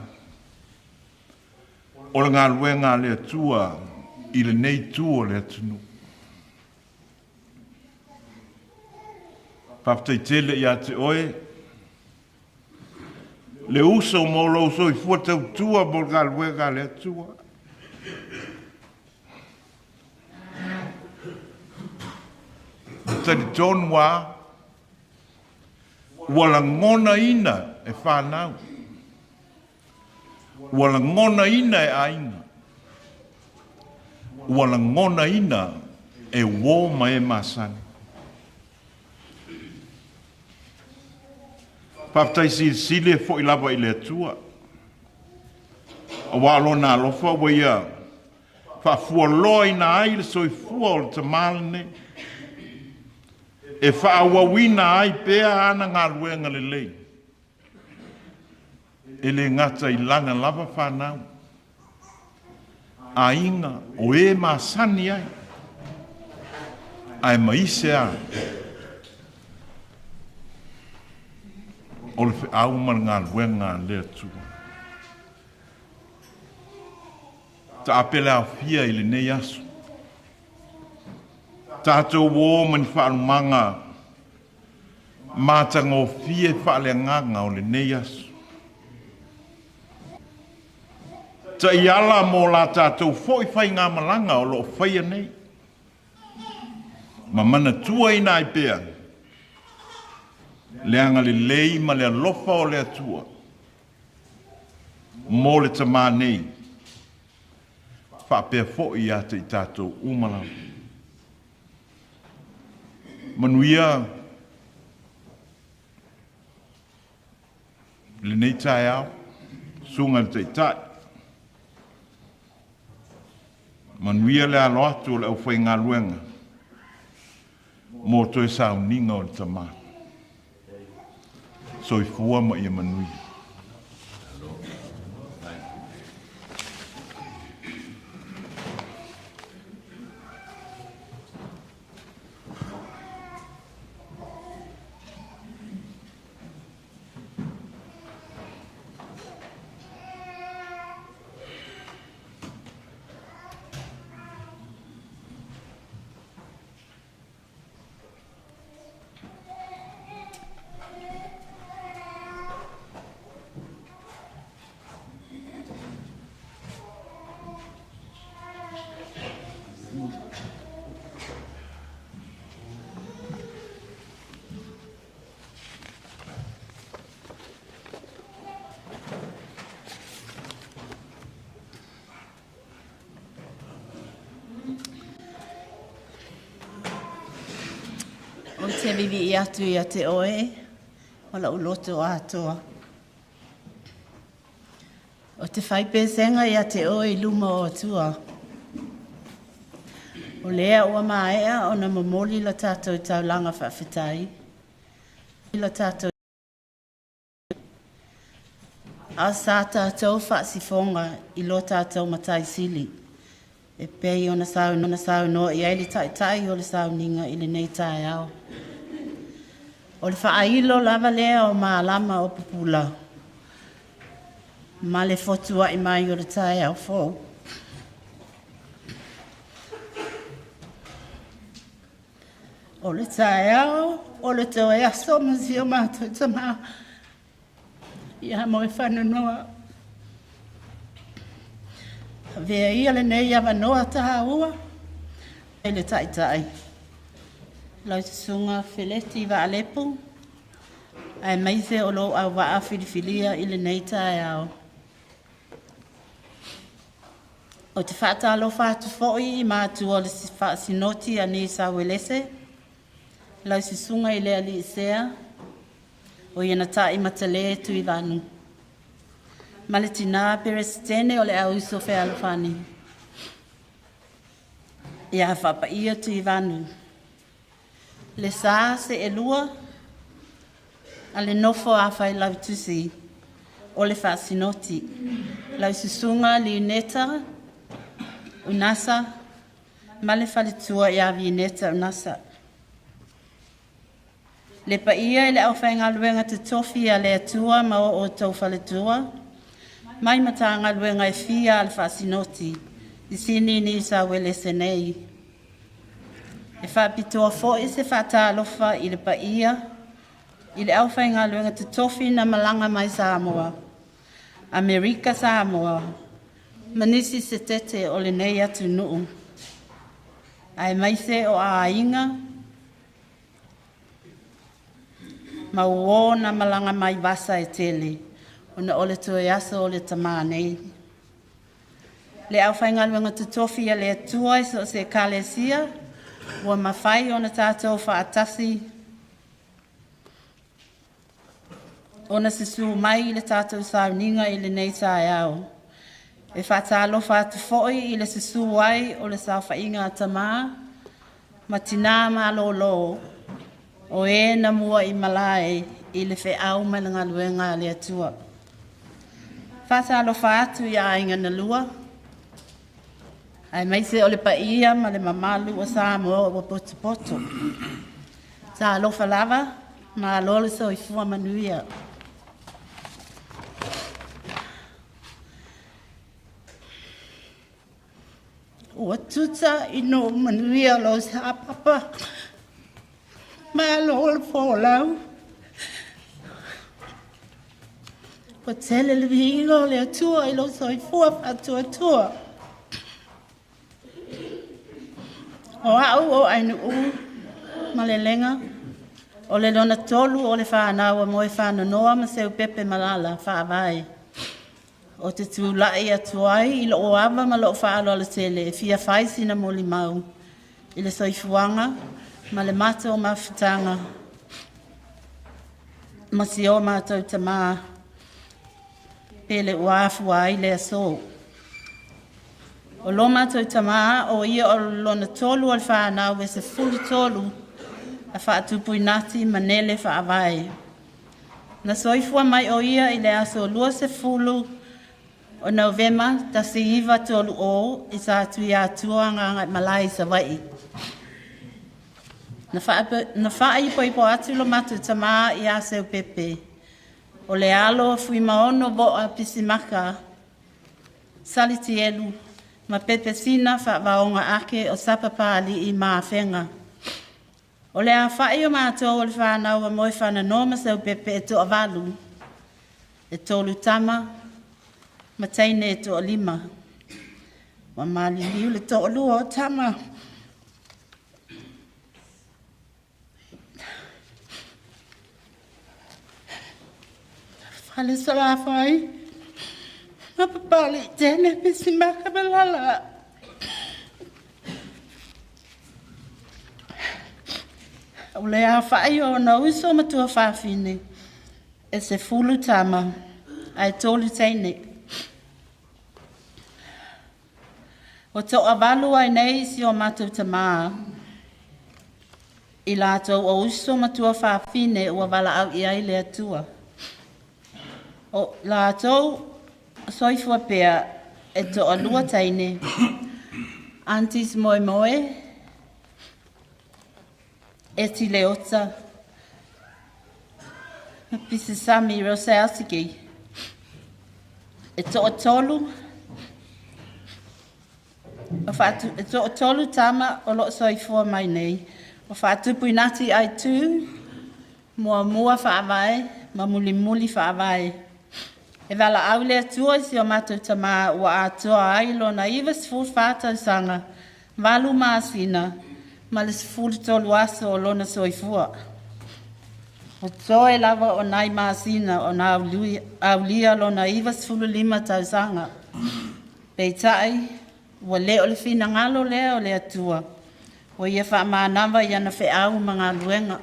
o le galuega a le Atua i lenei itu o le atunuu. Faafetai tele ia te oe le uso mo lou soifua tautua mo le galuega a le Atua. E talitonu lava ua lagonaina e fanau, ua lagonaina e aiga, ua lagonaina e uō ma e masani. Faafetai silisili e fo'i lava i le Atua, auā o Lona alofa ua Ia faafualoaina ai le soifua o le tamā lenei, e faaauauina ai pea ana galuega lelei, e lē gata i lana lava fanau, aiga o e masani ai, ae ma ise a o le feau ma le galuega a le Atua. Taape le aofia i lenei aso. Tatou ō ma ni faalumaga matagofie faaleagaga o lenei aso. Taiala mo la tatou foi faigamalaga o lo o faia nei, ma manatuaina ai pea le agalelei ma le alofa o le Atua mo le tamā nei, faapea foi ia te i tatou uma lava. Manuia lenei taeao, Susuga i le Taitai. Manuia le alo atu o le aufaigaluega mo toe sauniga o le Tama. Soifua ma ia manuia. Ou te vivii atu ia te oe ma lou loto atoa. Ou te fai pesega ia te oe i luma o Atua. O lea ua maea ona momoli la tatou taulaga faafetai i la tatou a sa tatou faasifoga i lo tatou Matai Sili e pei ona saunoa i ai le Taitai o le sauniga i lenei taeao. O le faailo lava lea o malama o pupula ma le fotuai mai o le taeao fou. O le taeao o le toe aso ma si o matou tamā ia Moefainonoa. Avea ia lenei avanoa tāua i le Taitai, lau Susuga Feleti Vaalepu, aemaise o lou auvaa filifilia i lenei taeao. Ou te faatalofa atu foi i matua o le Faasinoti a Niu Uelese, lau Susuga i le Alii Sea, o ia na tai matale Tuivanu, ma le tina Peresetene o le Auuso Fealofani, ia faapaia Tuivanu, le sa seelua a le nofo a failautusi o le Faasinoti, lau Susuga Lineta Unasa ma le faletua ia Vineta Unasa. Le paia i le aufaigaluega totofi a le Atua ma o outou faletua, mai Matagaluega e fia a le Faasinoti i Sini Niu Sauelese nei. E faapitoa foi se faatalofa i le paia i le aufaigaluega totofi na malaga mai Samoa, Amerika Samoa, ma nisi setete o lenei atunuu, aemaise o aiga ma uō na malaga mai vasa e tele ona o le toe aso o le tamā nei. Le aufaigaluega totofi a le Atua i so o se Ekalesia ua mafai ona tatou faatasi ona susu mai i le tatou sauniga i lenei taeao. E faatalofa atu foi i le susu ai o le saofaiga a tamā ma tinā malōlō o e na mua i malae i le feau ma le galuega a le Atua. Faatalofa atu i aiga na lua, aemaise o le paia ma le mamalu o Samoa ua potopoto. Talofa lava, malo le soifua manuia. Ua tuta ina manuia lou sa papa, malo le folau. Ua tele le viiga o le Atua i lou soifua faatuatua. O au o Ainuu Malelega, o le lona tolu o le whānau a Moefainonoa ma Seupepe Malala whaavae. O te tūlai atu ai i loo ava ma loo whaaloalo tele e fia fai sina moli mau i le soifuaga ma le matou mafutaga ma si o matou tamā pele ua afua ai le aso. O lo matou tamā o ia o lona tolu o le whānau e 13 a faatupuinati manele whaavae. Na soifua mai o ia i le aso 20 o Novema 1930 i sa tui atua ngā malai i Savaii. Na faaipoipo atu lo matou tamā i a Seupepe, o le alo o Fuimaono Vo'a Pisimaka, Salitielu, ma Pepesina whaavaonga ake o Sapapali'i ma Afega. O le afa'i o mātou o le whānau a Moefainonoa ma Seupepe e to'avalu, e tolu tama, ma teine e to'alima. Ua maliliu le to'alua o tama. Fale Salafai, ma Papali'i Tene Pisimaka Malala. O le afa'i o ona uso ma tuafafine, e 10 tama, ae 3 teine. Ua to'avalu ai nei si o matou tamā, i latou o uso ma tuafafine ua valaau i ai le Atua. O latou soifua pea e to'alua teine, Aunties Moemoe, Eti Leota, Pisisami Rosausiki, e to'atolu e to'atolu tama o lo'o soifua mai nei, o Faatupuinati Aitu, Muamua Faavae ma Mulimuli Faavae. E valaau le Atua i si o matou tamā ua atoa ai lona 94 tausaga, 8 masina ma le 13 aso o lona soifua. O toe lava o nai masina ona aulia lona 95 tausaga. Peitai, ua le o le finagalo lea o le Atua, ua ia faamanava i ana feau ma galuega.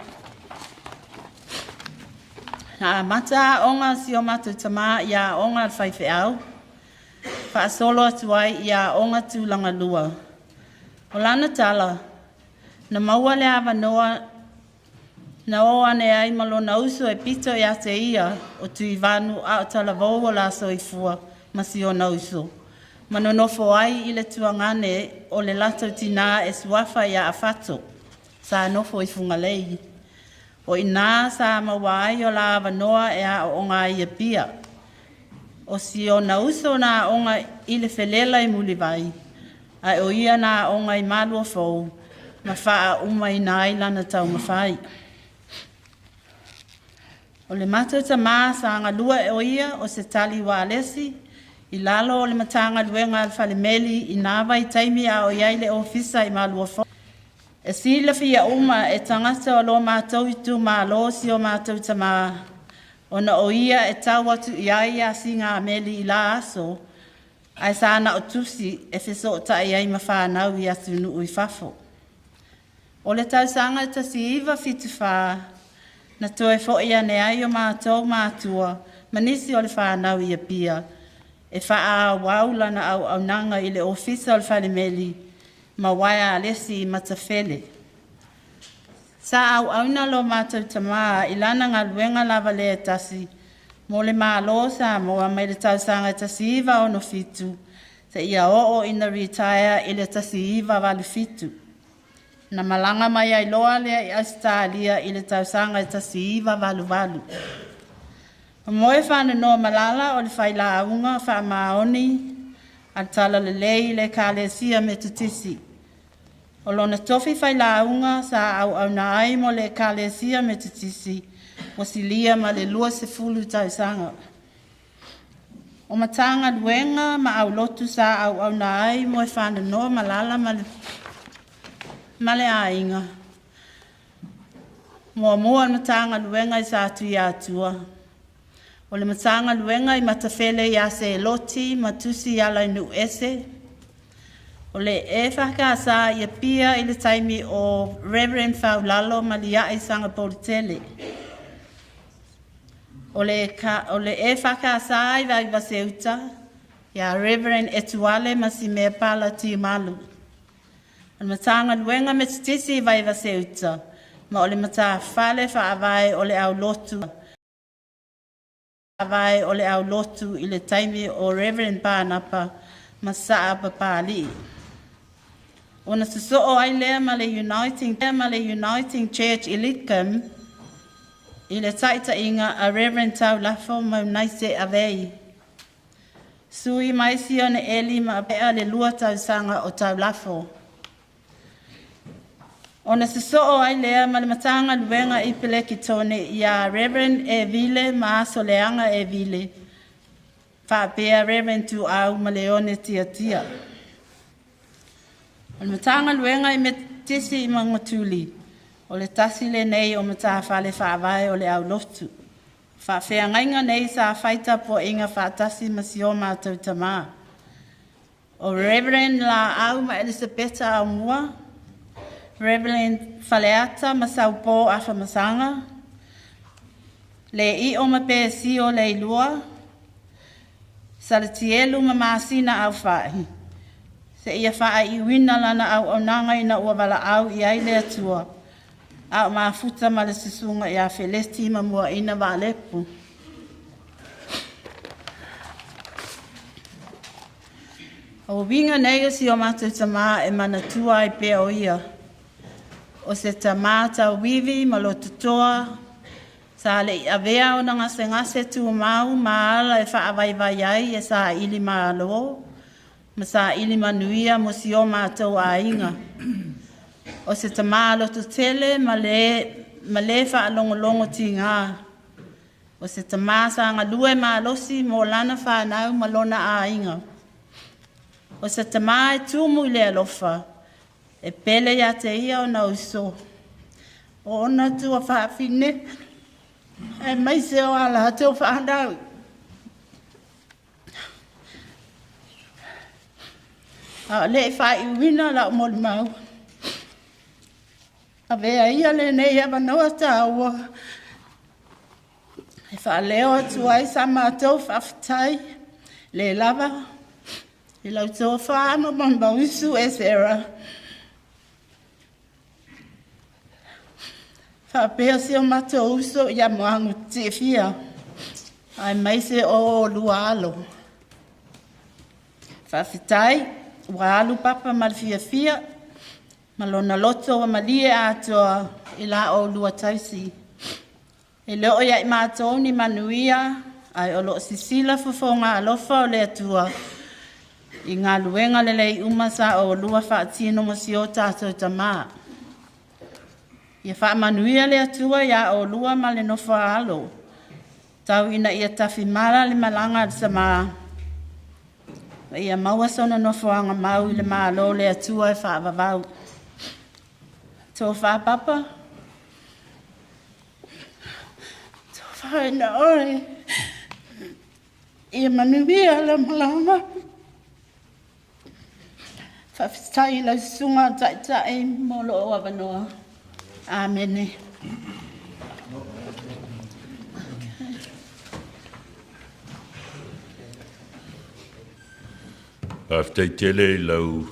Na amata aoga si o matou tamā i aoga a le faifeau, faasolo atu ai i aoga tulagalua. O lana tala, na maua le avanoa na o ane ai ma lona uso e pito ia te ia o Tuivanu a o talavou o la soifua ma si ona uso, ma nonofo ai i le tuagane o le latou tinā e suafa ia Afato, sa nofo i Fugalei. O ina sa maua ai o la avanoa e aooga ai i Apia. O si ona uso na aoga i le felela i Mulivai, ae o ia na aoga i Maluafou ma faaumaina ai lana taumafai. O le matou tamā sa galue o ia o se tali ualesi i lalo o le Matagaluega a le Falemeli i na vaitaimi a o i ai le ofisa i Maluafou. E silafia uma e tagata o lo matou itumalo si o matou tamā, ona o ia e tau atu i ai asigameli i la aso, ae sa na o tusi e fesootai ai ma fanau i atunuu i fafo. O le tausaga e 1974, na toe fo'i ane ai o matou matua ma nisi o le fanau i Apia, e faaauau lana auaunaga i le ofisa o le Falemeli ma uaealesi i Matafele. Sa auauna lo matou tamā i lana galuega lava lea e tasi mo le Malo o Samoa mai le tausaga 1967 seia oo ina retire i le 1987. Na malaga mai ai loa lea i Ausetalia i le tausaga 1988. O moe whananoa malala o le whailaunga whaamaoni a le talalelei i le Ekalesia Metotisi. O lona tofi failauga sa auauna ai mo le Ekalesia Metotisi ua silia ma le 20 tausaga. O Matagaluega ma aulotu sa auauna ai mo e whananoa malala ma le aiga. Muamua le Matagaluega i sa Tuiatua. O le Matagaluega i Matafele ia Seloti ma Tusi ala i Nuuese. O le EFKS i Apia i le taimi o Reverend Faulalo ma Lia'i Sagapolutele. O le EFKS i Vaivaseuta ia Reverend Etuale ma Simea Pala Tiumalu. O le Matagaluega Metotisi i Vaivaseuta ma o le matafale faavae o le aulotu i le taimi o Reverend Pānapa ma Saa Papali'i. Ona sosoo ai lea ma le Uniting Church i Lidcombe i le taitaiga a Reverend Taulafo Maunaise Avei. Sui mai Sione Eli ma apea le 2 tausaga o Taulafo. Ona sosoo ai lea ma le Matagaluega i Pelekitone ia Reverend Evile ma Asoleaga Evile, faapea Reverend Tuau ma Leone Tiatia. O le Matagaluega i Metotisi i Magatuli, o le tasi lenei o matafale faavae o le aulotu. Faafeagaiga nei sa fai tapuaiga faatasi ma si o matou tamā. O Reverend Laau ma Elisapeta Aumua, Reverend Faleata Masaupo Afamasaga, Lei'o ma Pesio Leilua, Salatielu ma Masina Aufai, seia faaiuina lana auaunaga ina ua valaau i ai le Atua, a o mafuta ma le susuga ia Feleti ma Muaina Vaalepu. O uiga nei o si o matou tamā e manatua ai pea o ia, o se tamā tauivi ma lototoa, sa le i avea ona gasegase tumau ma ala e faavaivai ai e saili malo ma saili manuia mo si o matou aiga. O se tamā lototele ma le faalogologo tiga, o se tamā sa galue malosi mo lana fanau ma lona aiga. O se tamā e tumu i le alofa, e pele ia te ia ona uso, o ona tuafaafine, aemaise o a latou fanau. A o le i faaiuina lau molimau, avea ia lenei avanoa taua e faaleo atu ai sa matou faafetai le lava i lau tofa ma Mauisu Esera faapea si o matou uso ia Moagu Tiafia aemaise o oulua alo. Faafetai ua alu papa ma le fiafia ma lona loto ua malie atoa i la oulua tausi. E le o ia i matou ni manuia, ae o lo o sisila fofoga alofa o le Atua i galuega lelei uma sa oulua faatino mo si o tatou tamā. Ia faamanuia le Atua iā oulua ma le nofo a alo, tau ina ia tafimala le malaga a le tamā, ma ia maua sona nofoaga mau i le Malo o le Atua e faavavau. Tofa papa, tofa ina oe, ia manuia lau malaga. Faafetai i lau susuga taitai mo lou avanoa. Amene. Faafetai tele i lau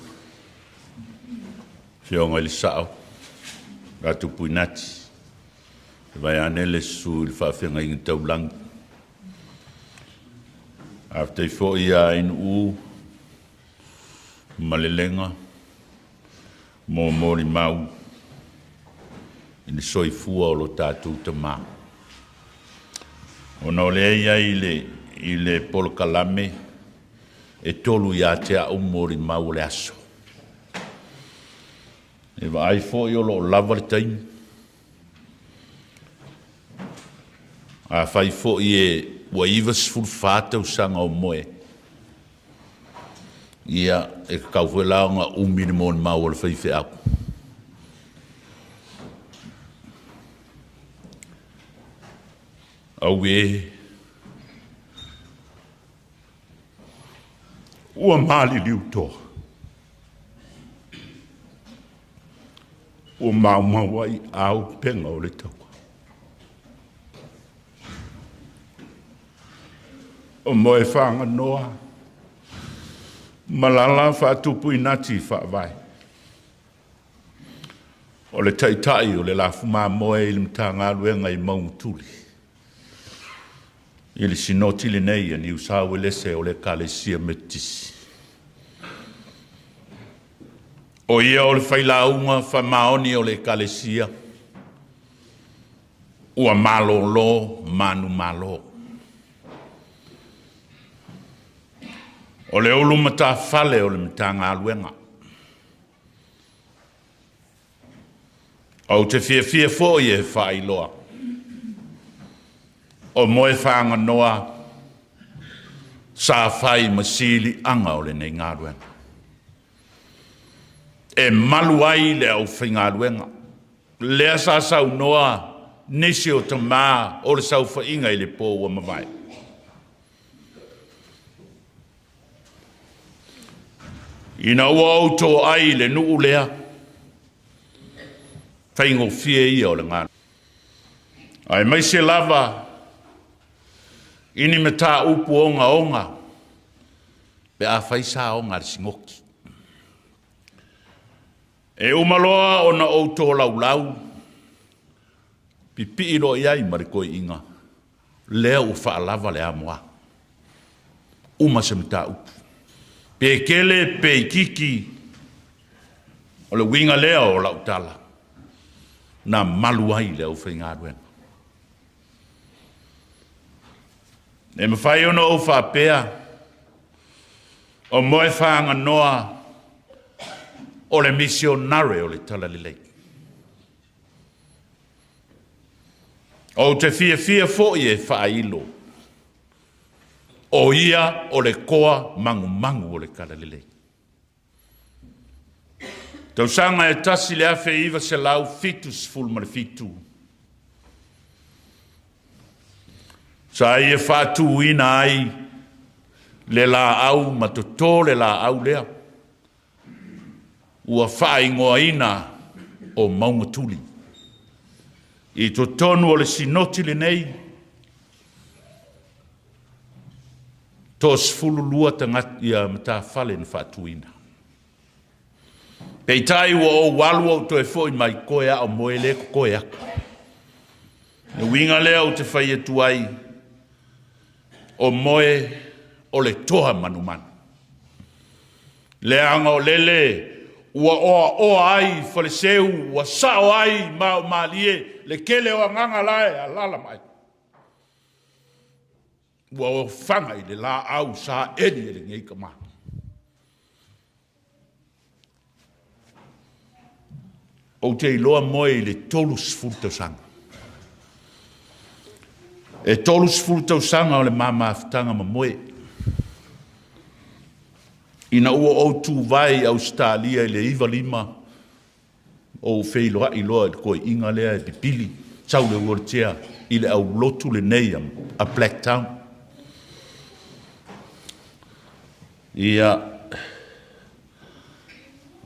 Afioga i le Sao, Ratu Puinati, e vaeane le susu i le faafeagaiga taulagi. Faafetai foi ia Ainuu ma Lelega mo molimau i le soifua o lo tatou tamā. Ona o lea e i ai i le polokalame e 3 ia te au molimau o le aso. E vaai foi o lo o lava le taimi. Afai foi e ua 94 tausaga o moe, ia, e tatau foi la ona umi le molimau a le faifeau. Auē, ua maliliu toa, ua maumau ai au pega o le taua. O Moefaganoa ma lala faatupuinati faavae. O le taitai o le lafu mamoe i le Matagaluega i Maugutuli, i le sinoti lenei a Niu Sauelese o le Ekalesia Metotisi. O ia o le failauga faamaoni o le Ekalesia, ua malolo manumalo. O le ulu matafale o le Matagaluega. Ou te fiafia foi e faailoa, o Moefaganoa sa fai ma siliaga o lenei galuega. E malu ai le aufaigaluega. Lea sa saunoa nisi o tamā o le saofaiga i le po ua mavae. Ina ua ou toai i le nuu lea, Faigofie ia o le galuega. Aemaise lava i ni mataupu ogaoga pe a fai saoga a le sinoti. E uma loa ona ou tolaulau, pipii loa i ai ma le toeaina, lea ua faalava le amoa. Uma se mataupu. Pe tele pe itiiti, o le uiga lea o lau tala, na malu ai le aufaigaluega. E mafai ona ou faapea, o Moefaaganoa o le misionare o le Talalelei. Ou te fiafia foi e faailo, o ia o le toa magumagu o le Talalelei. Tausaga e 1977, sa ia faatuina ai le laau ma toto le laau lea ua faaigoaina o Maugatuli. I totonu o le sinoti lenei, 32 tagata ia matafale na faatuina. Peitai ua ou alu ou toe foi mai toe a o moe le totoe atu. Le uiga lea ou te fai atu ai, o moe o le toa manumanu. Leaga o lele ua oaoa ai Faleseu, ua sao ai Maomalie le tele o agaga la e alaala mai. Ua ofaga i le laau saeli e lenei tama. Ou te iloa moe i le 30 tausaga. E 30 tausaga o le ma mafutaga ma moe. Ina ua ou tuvae i Ausetalia i le 95, ou feiloai loa i le toeaina lea e pipili, sau le wheelchair i le aulotu lenei a Blacktown. Ia,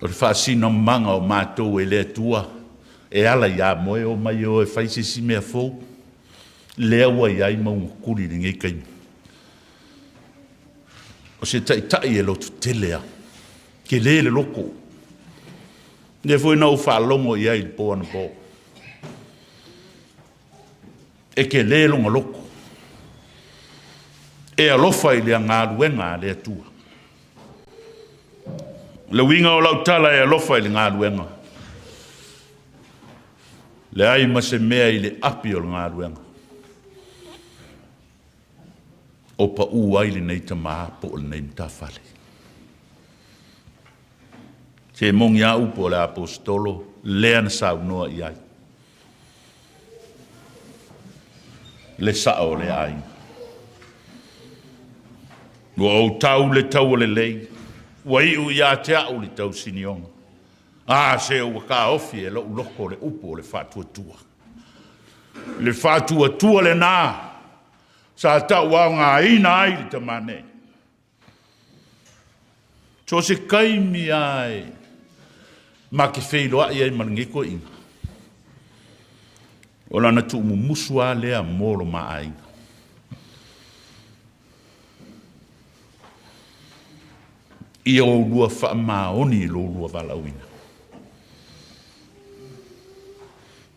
o le faasinomaga o matou e le Atua e ala ia Moe, omai o e fai se isi mea fou, lea ua i ai Maugatuli i lenei taimi. O se taitai e lototele lava, tele le loto. Lea foi na ou faalogo i ai i le po anapo. E tele lona loto. E alofa i le galuega a le Atua. O le uiga o lau tala e alofa i le galuega, leai ma se mea i le api o le galuega o pau ai lenei tama po o lenei matafale. Se moni a upu o le aposetolo lea na saunoa i ai le sao o le aiga. Ua ou tau le taua lelei, ua iu ia te au le tausinioga. A se ua taofi e lou loto le upu o le faatuatua. Le faatuatua lena sa tauaogaina ai le tama nei. So o se taimi lava e ma te feiloai ai ma lenei toeaina, o lana tuumumusu lava lea mo lo ma aiga. Ia oulua faamaoni i lo ulua valaauina,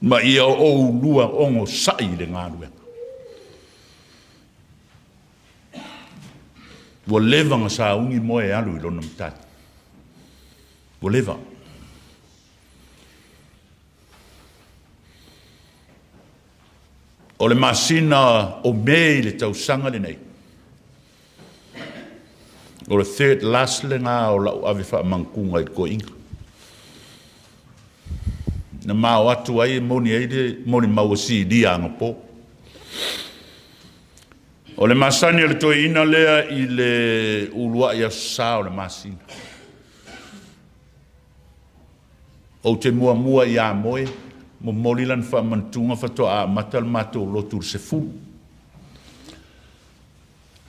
ma ia oulua onosai i le galuega. Ua leva na sauni moe e alu i lona matai. Ua leva. O le masina o Me i le tausaga lenei, o le third last lena o lau ave faamanatuga i le toeaina. Na mao atu ai e moni ai le molimau a Silia anapo. O le masani o le toeaina lea i le uluai aso Sa o le masina. Ou te muamua ia Moe, momoli lana faamanatuga faatoa amata le matou lotu i le 10,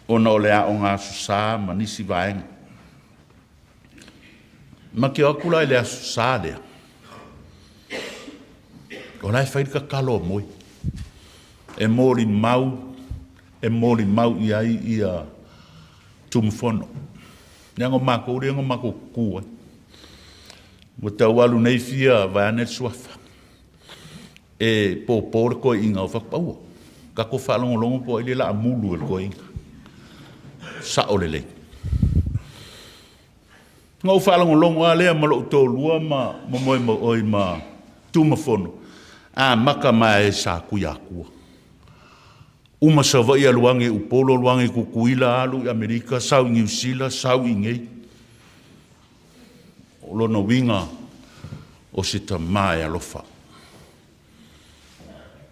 ona o le aoga aso Sa ma nisi vaega. Ma te o atu la i le aso Sa lea. O la e fai le tatalo a Moe e molimau, e molimau i ai ia Tumufono. Leaga o matou lea na matou tutu ai. Ua tau alu nei fia vaeane le suafa. E pōpō le toeaina o fatu, aua, tatou faalogologo po o ai le laa mulu e le toeaina. Sao lelei. Na ou faalogologo lava lea ma lou toalua ma Moemoeoi ma Tumafono, amata mai e Satuiatua. Uma Savaii alu ane i Upolu, alu ane i Tutuila, alu i Amerika, sau i Niu Sila, sau i inei. O lona uiga, o se tama e alofa.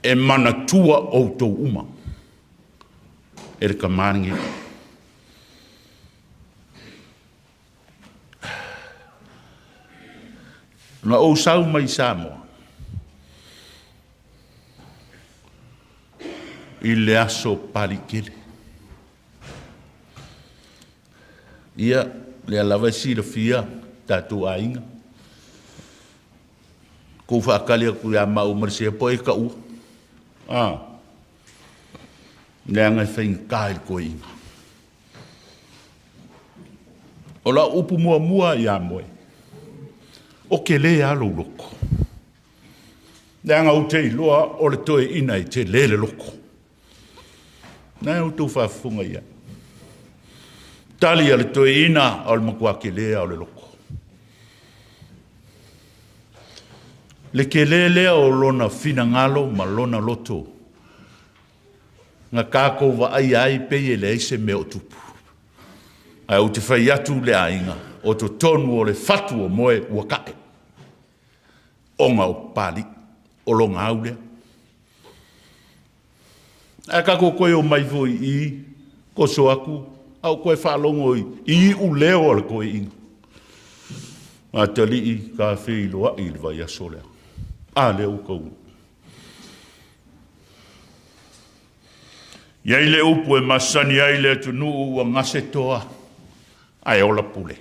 E manatua outou uma e le tama lenei. Na ou sau mai Samoa i le aso Palikele. Ia, lea lava e silafia tatou aiga. Kou faatali atu ia maua ma le sea po e taua. Ah. Leaga e faigata i le toeaina. O lau upu muamua ia Moe, o tele lava lou loto. Leaga ou te iloa o le toeaina e tele le loto. Na outou faafofoga i ai. Tali a le toeaina o le matua tele lava o le loto. Le tele lea o lona finagalo ma lona loto na tatou vaaia ai pei e leai se mea o tupu. Ae ou te fai atu i le aiga, o totonu o le fatu o Moe ua tae, ona o Papalii, o lona au lea. Ae tatou toe omai foi i i, toso atu, a ou toe faalogo i iuleo a le toeaina. Atalii, ta feiloai i le vaiaso lea. A lea ua taunuu. I ai le upu e masani ai le atunuu ua gase toa ae ola pule.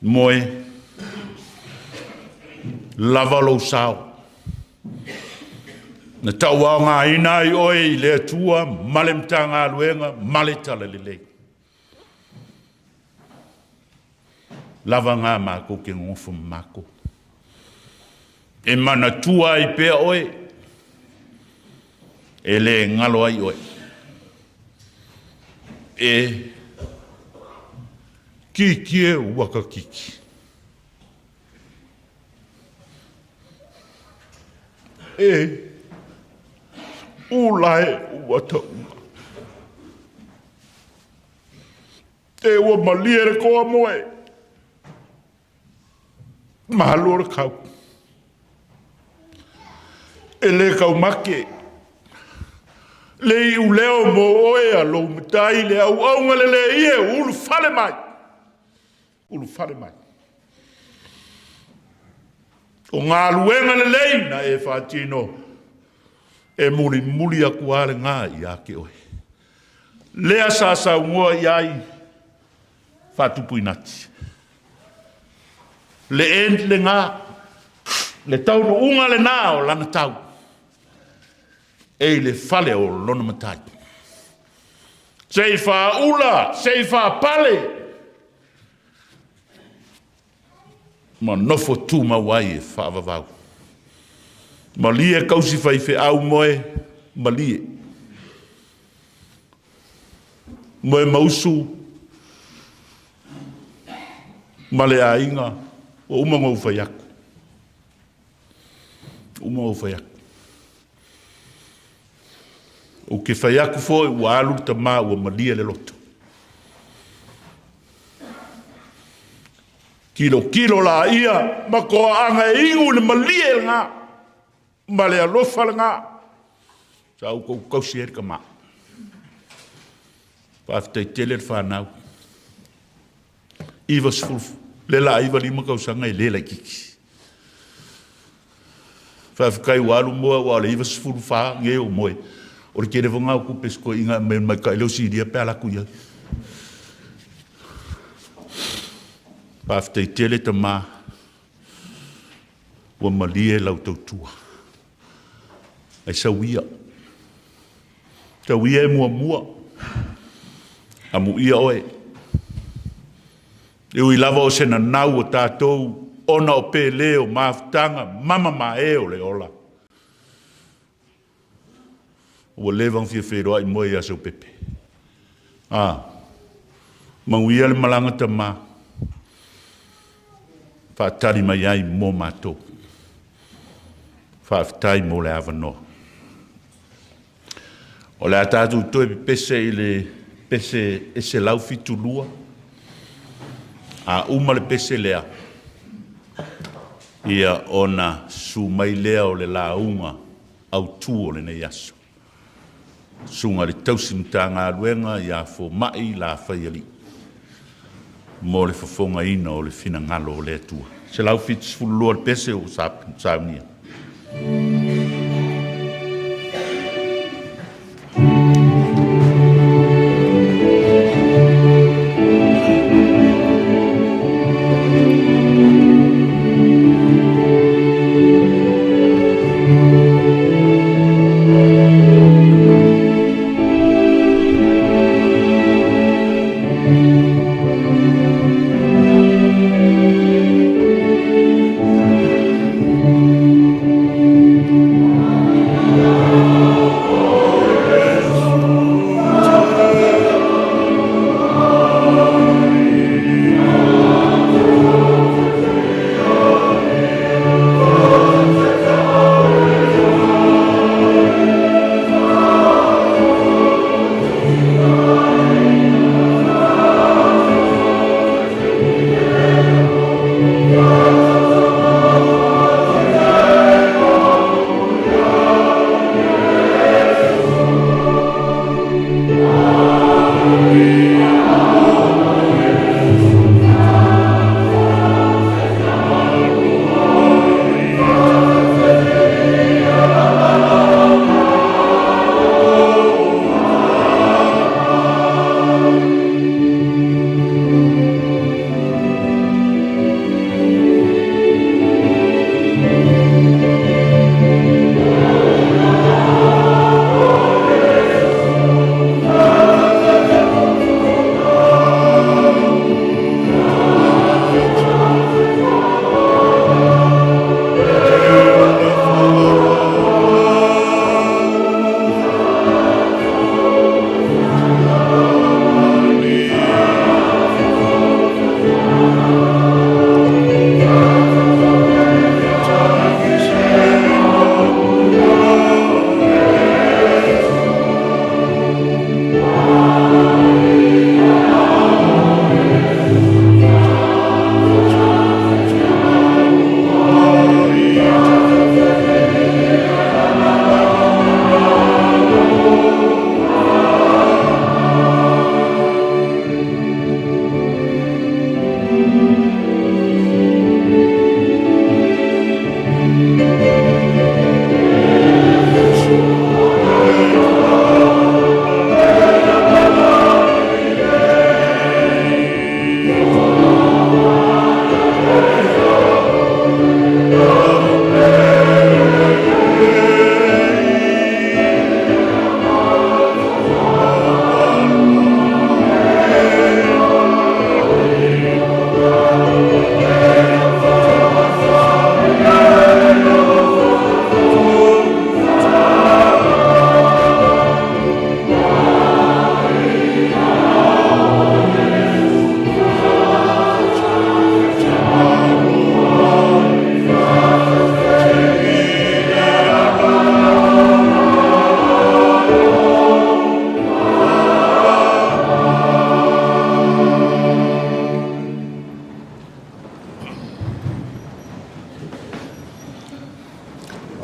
Moe, lava lou sao. Na tauaogaina ai oe i le Atua ma le Matagaluega ma le Talalelei. Lava gā matou te nonofo ma matou. E manatua ai pea oe, e le galo ai oe. E kiki e ua ka kiki. E ula e ua ta ula. E ua malie le toa moe. Mahalo le kau. E le kaumake. Le iu leo mo oe a lou matai le auaunga le le ie ulu fale mai. Ulufale mai. O galuega lelei na e faatino, e mulimuli aku lava lena ia te oe. Lea sa saunoa i ai Faatupuinati. Le end lena, le taunuuga lena o lana tau, e i le fale o lona matai. Se i faaula, se i faapale, ma nofo tumau ai e faavavau. Malie kausi faifeau moe, malie. Moe mausu ma le aiga, ua uma ona ou fai atu. Uma ona ou fai atu. Ou te fai atu foi ua alu le tama ua malie le loto. Tilotilo laia ma toaaga e inu i le malie lena ma le alofa lena. Sa outou tausi ai le tama. Faafetai tele le fanau. 90, le la 95 tausaga e le laitiiti. Faafetai ua alu moe aua o le 94 nei o moe. O le tele foi lena o tupe si toeaina e aumai mai kai lea o Silia pe alu atu i ai. Faafetai tele tama. Ua malie lau tautua. Ae sau ia. Sau ia e muamua. Amuia oe. E ui lava o se nanau o tatou ona o pele o mafutaga mamamae o le ola. Ua leva ona fia feiloai moe ia Seupepe. A, manuia le malaga tama. Faatali mai ai mo matou. Faafetai mo le avanoa. O le a tatou toe pepese i le pese e 172. A uma le pese lea, ia ona susu mai lea o le lauga autu o lenei aso. Susuga i le Tausi Matagaluega ia Fomai Lafaialii mo le fofogaina o le finagalo o le Atua. 172 le pese ua saunia.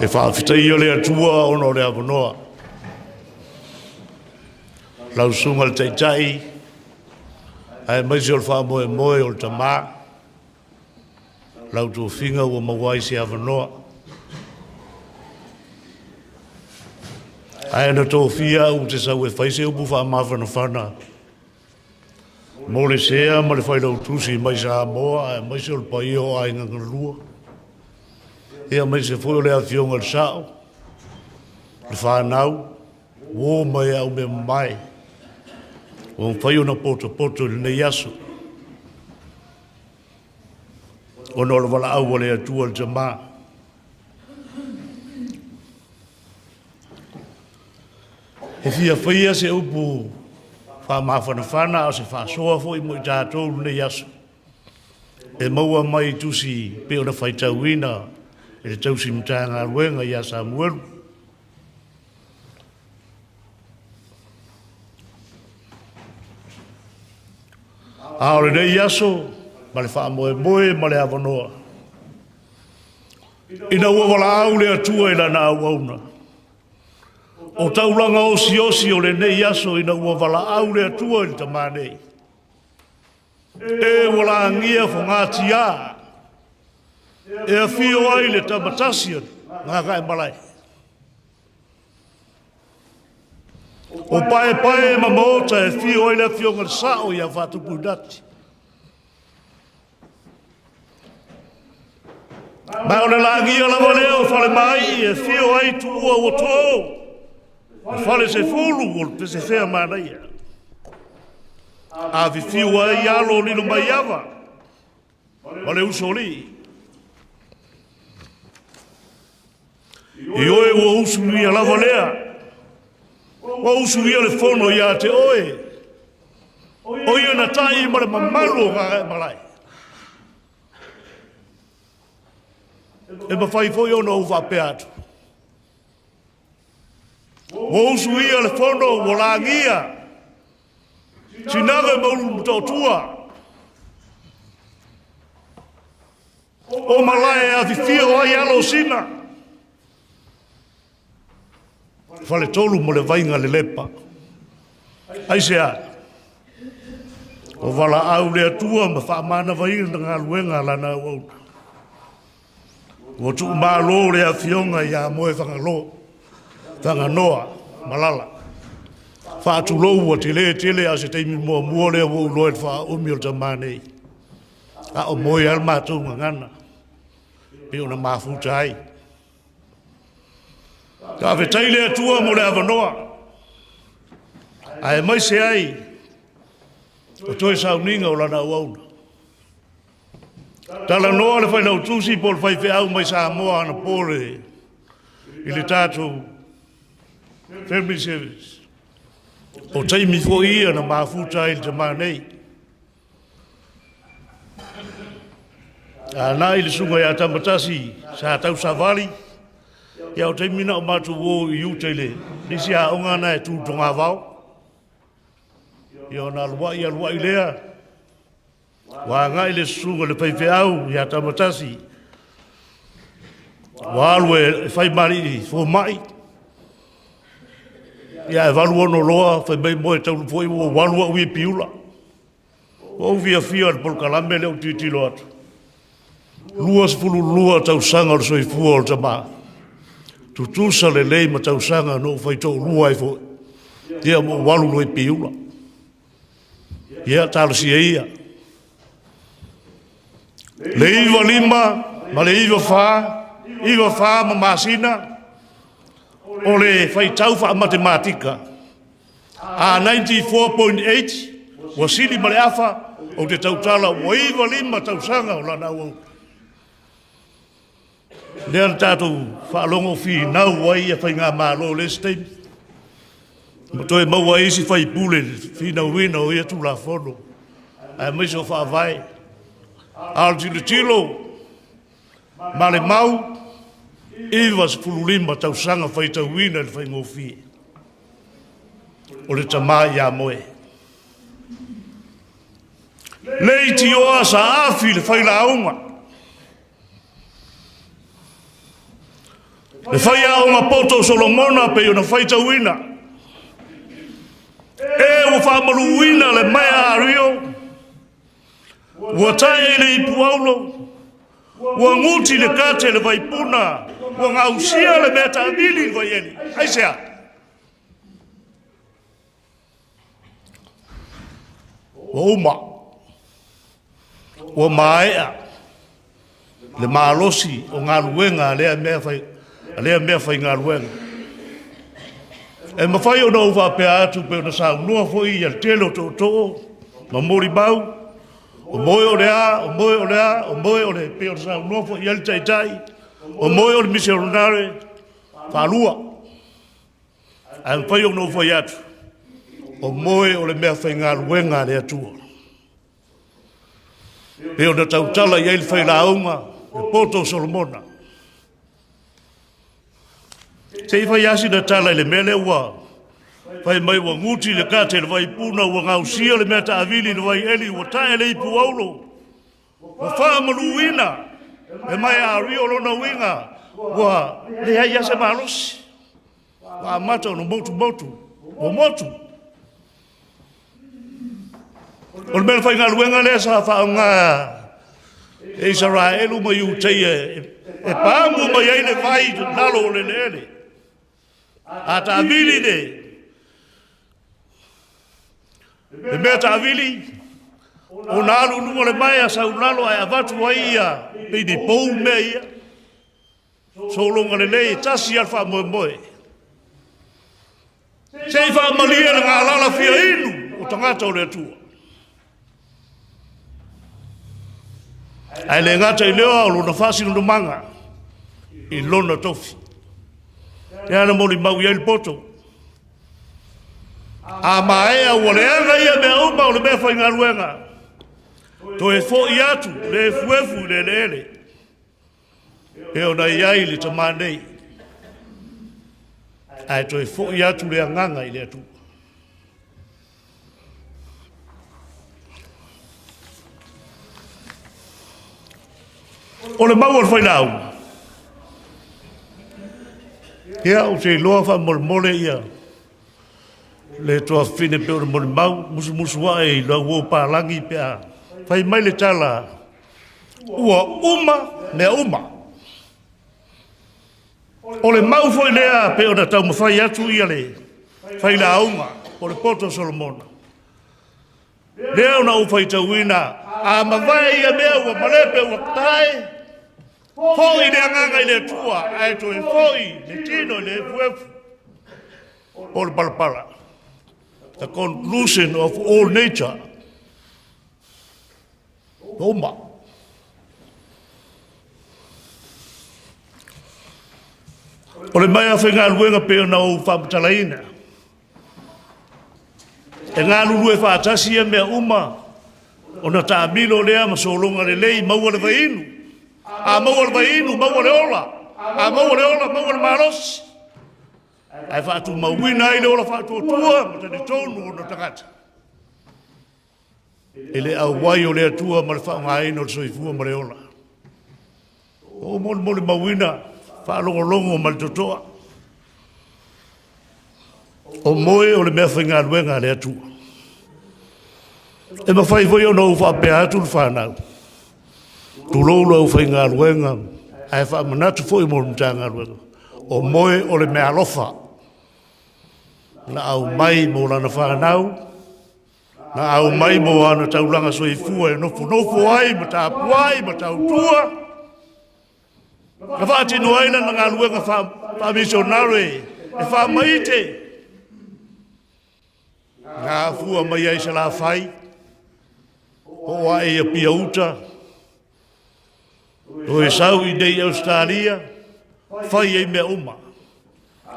E faafetaia le Atua ona o le avanoa. Lau Susuga i le Taitai, aemaise o le faamoemoe o le Tama, lau tofiga ua maua ai se avanoa. Ae na tofia au ou te sau e fai se upu faamafanafana mo le sea ma le failautusi mai Samoa aemaise o le paia o aiga galua. Ia aemaise foi o le Afioga i le Sao, le fanau, uo ma e au mea mamae, ua mafai ona potopoto i lenei aso, ona o le valaau a le Atua i le tama. E fia faia se upu faamafanafana a o se faasoa foi mo i tatou i lenei aso, e maua mai i tusi pei ona faitauina e le tausi Matagaluega ia Samuelu. A o lenei aso ma le faamoemoe ma le avanoa, ina ua valaau le Atua i lana auauna, o taulaga osiosi o lenei aso ina ua valaau le Atua i le tama nei, e ua lagia fogatia e afio ai le tama tasi o Gagaemalae. O paepae ma maota e afio ai le afioga i le Sao ia Faatupuinati. Ma o le lagia lava lea o Falemaai e afio ai Tuua ua to, le fale sefulu o le pesefea manaia. Afifiu ai alo o Lilomaiava ma le Usoalii. Ioe ua usuia lava lea, ua usuia le fono ia te oe, o ia na tai ma le mamalu o Gagaemalae. E mafai foi ona ou faapea atu, ua usuia le fono ua lagia, Sinave ma Ulumotootua, O malae e afifio ai alo o Sina. Faletolu ma le vaiga lelepa. Aisea? O valaau le Atua ma faamanavaina galuega a lana auauna. Ua tuumalo le afioga ia Moe Fagalo, Faganoa Malala. Faatulou ua tele tele a o se taimi muamua lea ua ou iloa i le faaumi o le tama nei. A o moe lava le matou gagana, pei ona mafuta ai. Faafetai le Atua mo le avanoa, aemaise ai o toe sauniga o lana auauna. Talanoa le Failautusi po o le faifeau mai Samoa anapo le, i le tatou Family Service. O taimi foi ia na mafuta ai le tama nei. Agai le susuga ia Tamatasi sa tausavali, ia o taimi na o matou o i uta i le isi aoga na e tu togavao. Ia ona aluai aluai lea, ua agai le susuga i le faifeau ia Tamatasi, ua alu e fai ma alii fomai, ia e 86 loa fai mai moe taulu foi ua ou alu au i Piula. Ua ou fiafia i le polokalame lea ou tilotilo atu. 22 tausaga o le soifua o le tama. Tutusa lelei ma tausaga na ou faitoalua ai foi. Ia ma ou alu loa i Piula. Ia talosia ia. Le 95 ma le 94, 94 ma masina, o le faitau faamatematika. A 94.8 ua sili ma le afa, ou te tautala ua 95 tausaga o lana auauna. Lea na tatou faalogo finau ai ia faigamalo i le isi taimi. Ma toe maua ai isi faipule i le finauina o ia Tulafono, aemaise o Faavae. A o le tilotilo ma le mau, 95 tausaga faitauina i le faigofie. O le tama ia Moe. Leitioa saafi le failauga. Le faiaoga poto o Solomona pei ona faitauina. E ua faamaluina le maea a Rio. Ua tae i le ipu aulo. Ua guti le kate le vaipuna. Ua gausia le mea taamili i le vaieli. Aisea? Ua uma. Ua maea. le malosi o galuega a lea mea fai, a lea mea faigaluega. E mafai ona ou faapea atu pei ona saunoa foi ia le tele o tootoo ma molimau, o moe o le a, o moe o le a, o moe o le, pei ona saunoa foi i ai le taitai, o moe o le misionare faalua. Ae mafai ona ou fai atu, o moe o le mea faigaluega a le Atua. Pei ona tautala i ai le failauga, le poto o Solomona. Se i fai asi na tala i le mea lea ua fai mai ua guti le kate i le vaipuna, ua gausia le mea taavili i le vaieli, ua tae le ipu aulo, ua faamaluina e mai ario lona uiga, ua leai lava se malosi, ua amata ona motumotu, ua motu. O le mea faigaluega lea sa faaaoga e Isaraelu ma Iuteia e pamu mai ai le vai i lalo o le eleele. A taavili le mea taavili, ona alu i luga o le maea sau lalo ae avatu ai ia pei ni pou mea ia. Sologa lelei e tasi lava le faamoemoe. Se i faamalie le galala fia inu o tagata o le Atua. Ae le gata i lea o lona faasinonomaga i lona tofi. Lea na molimau i ai le poto. A maea ua leaga ia mea uma o le mea faigaluega, toe foi atu le efuefu i le eleele. E ona i ai le tama nei, ae toe foi atu le agaga i le Atua. O le mau o le failaau, ia, ou te iloa faamolemole ia le tuafafine pei o le molimau, musumusu ae i lau uo palagi pe a fai mai le tala Ua uma mea uma. O le mau foi lea pei ona taumafai atu ia le failauga o le poto o Solomona. Lea ona ou faitauina, a mavae ia mea ua malepe ua tae, foi le agaga i le Atua, ae toe foi le tino i le efuefu o le palapala. The conclusion of all nature. Roma. O le maea faigaluega pei ona ou faamatalaina, e galulue faatasi ia mea uma ona taamilo lea ma sologa lelei, maua le vaiinu. A maua le vaiinu, maua le ola. A maua le ola, maua le malosi. Ae faatumauina ai le ola faatuatua ma talitonu ona tagata. E le auai o le Atua ma le faaaogaina o le soifua ma le ola. Ua ou molimauina faalogologo ma le totoa. O moe o le mea faigaluega a le Atua. E mafai foi ona ou faapea atu le fanau. Tulou lau faigaluega, ae faamanatu foi mo le Matagaluega. O moe o le mea alofa na aumai mo lana fanau, Na aumai mo ana taulaga soifua e nofonofo ai ma tapuai ma tautua, na faatino ai lana galuega faamisionare e faamaite, na afua mai ai Salafai, oo ae i Apia Uta, toe sau i nei Ausetalia, fai ai mea uma.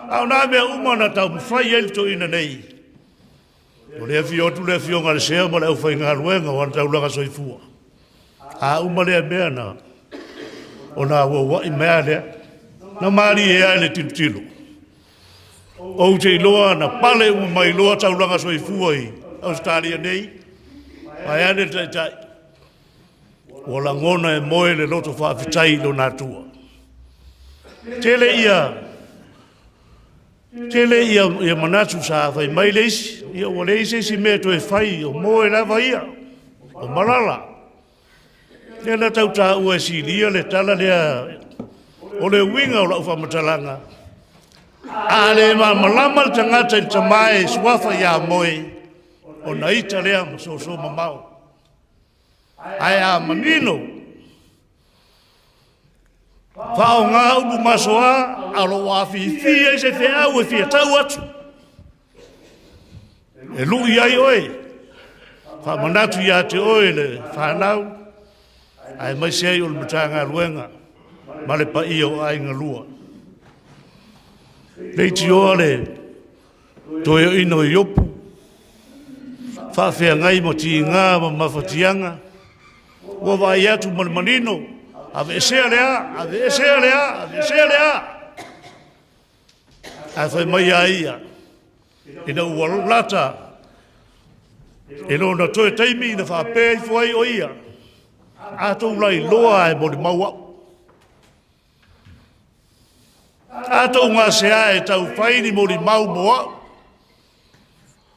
A o nā mea uma na taumafai ai le toeaina nei, O le afio atu le afioga a le Sea ma le aufaigaluega o ana taulaga soifua. A uma lea mea na ona auauai mea lea, na malie ai le tilotilo. Ou te iloa na pale uma mai loa taulaga soifua i Ausetalia nei, vaeane le taitai, ua lagona e moe le loto faafetai i lona Atua. Tele ia Tele ia manatu sa fai mai le isi, ia ua leai se isi mea e toe fai, o moe lava ia, o malala. Lea na tau taua e silia le tala lea, o le uiga o lau faamatalaga, a le malamalama le tagata i le tama e suafa ia moe, ona ita lea ma soso mamao. Ae a manino, Faaaoga upu masoa a o lo o afifi ai se feau e fia tau atu. E lui ai oe, faamanatu ia te oe le fanau, aemaise ai o le Matagaluega ma le paia o aiga lua. Leitioa le toeaina o Iopu, faafeagai ma tiga ma mafatiaga, ua vaai atu ma le manino, aveesea lea, aveesea lea, aveesea lea. Ae fai mai a ia, ina ua lata i lona toe taimi na faapea ifo ai o ia, a tou lailoa e molimau au. A tou gasea e tau fai ni molimau mo au.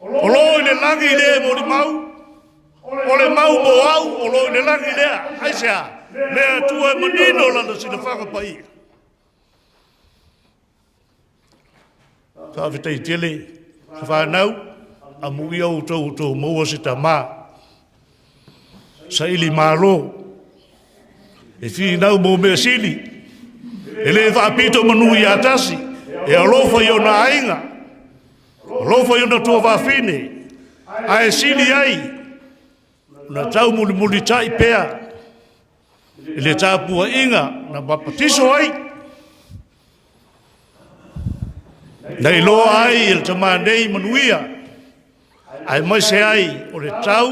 O lo i le lagi le molimau, o le mau mo au o lo i le lagi lea. Aisea? Le Atua e manino lana silafaga paia. Faafetai tele sa fanau, amuia outou outou maua se tamā. Saili malo, e finau mo mea sili, e le faapito manu ia tasi, e alofa i ona aiga, alofa i ona tuafafine, ae sili ai na taumulimulitai pea i le tapuaiga na papatiso ai, na iloa ai e le tamā nei manuia, aemaise ai o le tau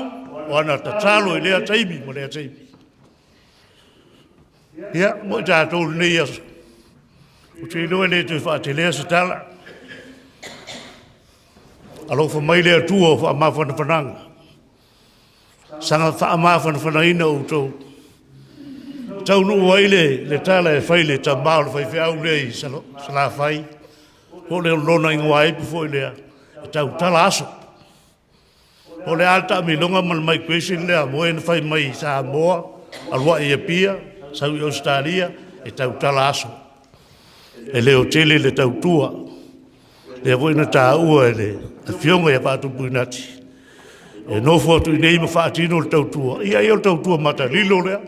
o ana tatalo i lea taimi ma lea taimi. Ia, mo i tatou lenei aso, ou te iloa e le toe faatelea se tala. Alofa mai le Atua o faamafanafanaga. Saga faamafanafanaina outou. Taunuu ai le, le tala e fai le tamā o le faifeau lea i Salafai, po o le lona igoa ipu foi lea, e tautala aso. Po o le a le taamiloga ma le migration lea moe na fai mai i Samoa, aluai i Apia, sau i Ausetalia, e tautala aso. E leo tele le tautua. Lea foi na taua e le afioga ia Faatupu Inati, e nofo atu i nei ma faatino le tautua. Ia, ia o le tautua matalilo lea,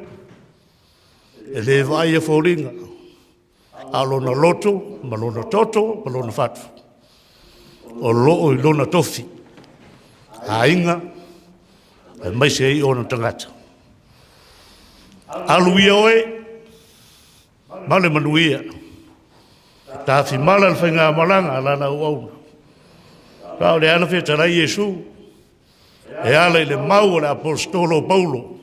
e le vaaia foliga, a o lona loto ma lona toto ma lona fatu, o loo i lona tofi, aiga, aemaise ai ona tagata. Alu ia oe, ma le manuia. Tafimala le faigamalaga a lana auauna. A o le ala fetalai Iesu, e ala i le mau o le aposetolo o Paulo,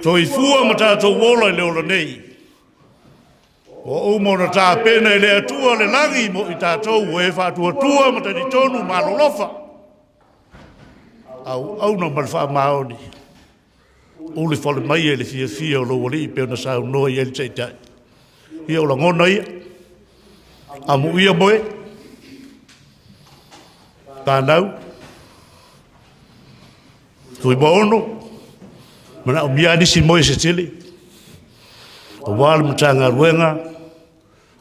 Soifua ma tatou ola i le ola nei. Ua uma ona tapena e le Atua le lagi mo i tatou ua e faatuatua ma talitonu ma alolofa. Auauna ma le faamaoni. Ulufale mai e le fiafia o lou alii pei ona saunoa i ai le Taitai. Ia o lagona ia. Amuia moe. Tānau. Tuimaono. Manaomia nisi moe se tele. Aua le Matagaluega,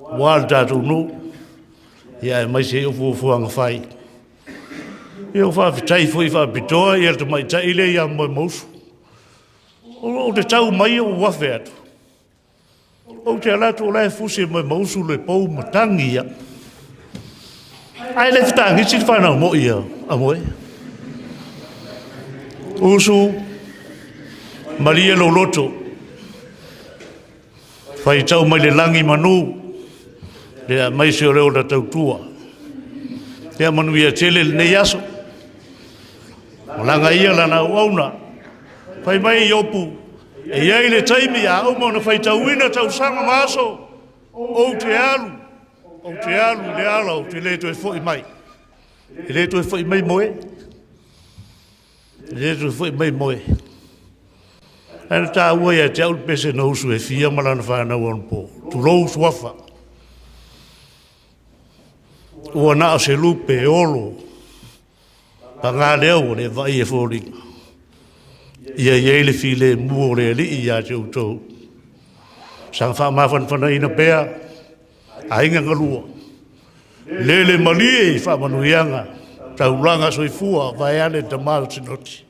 aua le tatou nuu, ia aemaise ai o fuafuaga fai. Ia o faafetai foi faapitoa ia le tamaitai lea ia Moemausu. O te tau mai ou afe atu. Ou te ala atu o la e fusi e Moemausu le pou matagi ia. Ae le fetagisi le whanau mo ia, a moe. Usu, malie lou loto. Faitau mai le lagi manu, le aemaise o le ola tautua. Ia manuia tele lenei aso. Malaga ia lana auauna. Fai mai Iopu, e i ai le taimi a uma ona faitauina tausaga ma aso, ou te alu, ou te alu i le ala, ou te le toe foi mai. E le toe foi mai moe. E le toe foi mai moe. Ae na taua ia te au le pese na usu e fia ma lana fanau anapo. Tulou suafa. Ua na o se lupe e olo. Pagā lea ua le vaai e foliga. Ia i ai le filemu o le Alii ia te outou. Saga faamafanafanaina pea aiga galua. Lele malie i faamanuiaga, taulaga soifua, vaeane tama o Sinoti.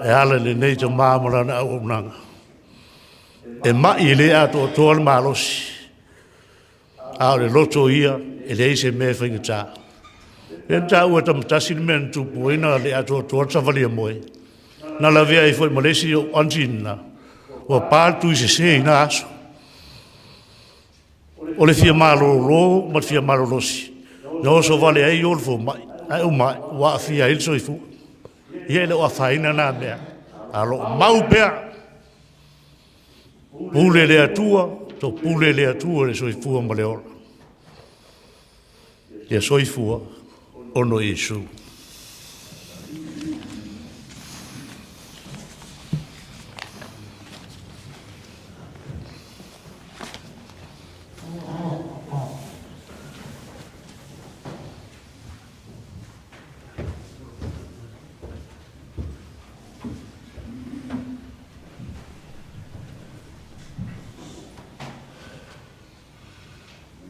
E ala i lenei tama ma lana auaunaga. E mai e le atoatoa le malosi, a o le loto ia e leai se mea e faigata. Lea na taua e tamatasi le mea na tupu ai na le atoatoa le savali a moe. Na lavea ai foi ma le isi ou aunty lena, ua pa le tuisese i na aso. O le fia malolo ma le fia malolosi, na oso vale ai o le fomai, ae uma ae ua aafia ai le soifua. Ia e le o afaina na mea, a o lo o mau pea. Pule le Atua, topule le Atua i le soifua ma le ola. Ia soifua ona o Iesu.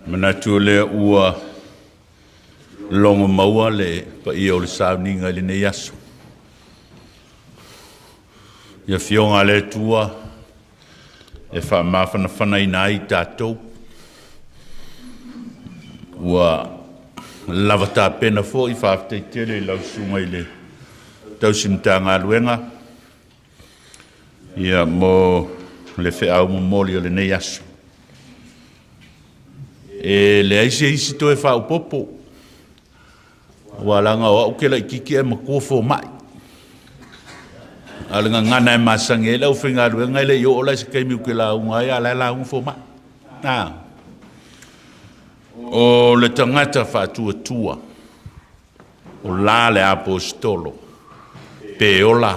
Manatu o lea ua logo maua le paia o le sauniga i lenei aso. I Afioga a le Atua e faamafanafanaina ai tatou, ua lava tapena foi, faafetai tele i lau Susuga i le Tausi Matagaluega ia mo le feau momoli o lenei aso. E leai se isi toe faaopoopo, aua leaga o au ou te laitiiti ae matua fomai. A o le gagana e masani ai le aufaigaluega e le i oo la i se taimi ou te lauga ai, a o la e lauga fomai. A. O le tagata faatuatua, o la le Aposetolo, pe ola,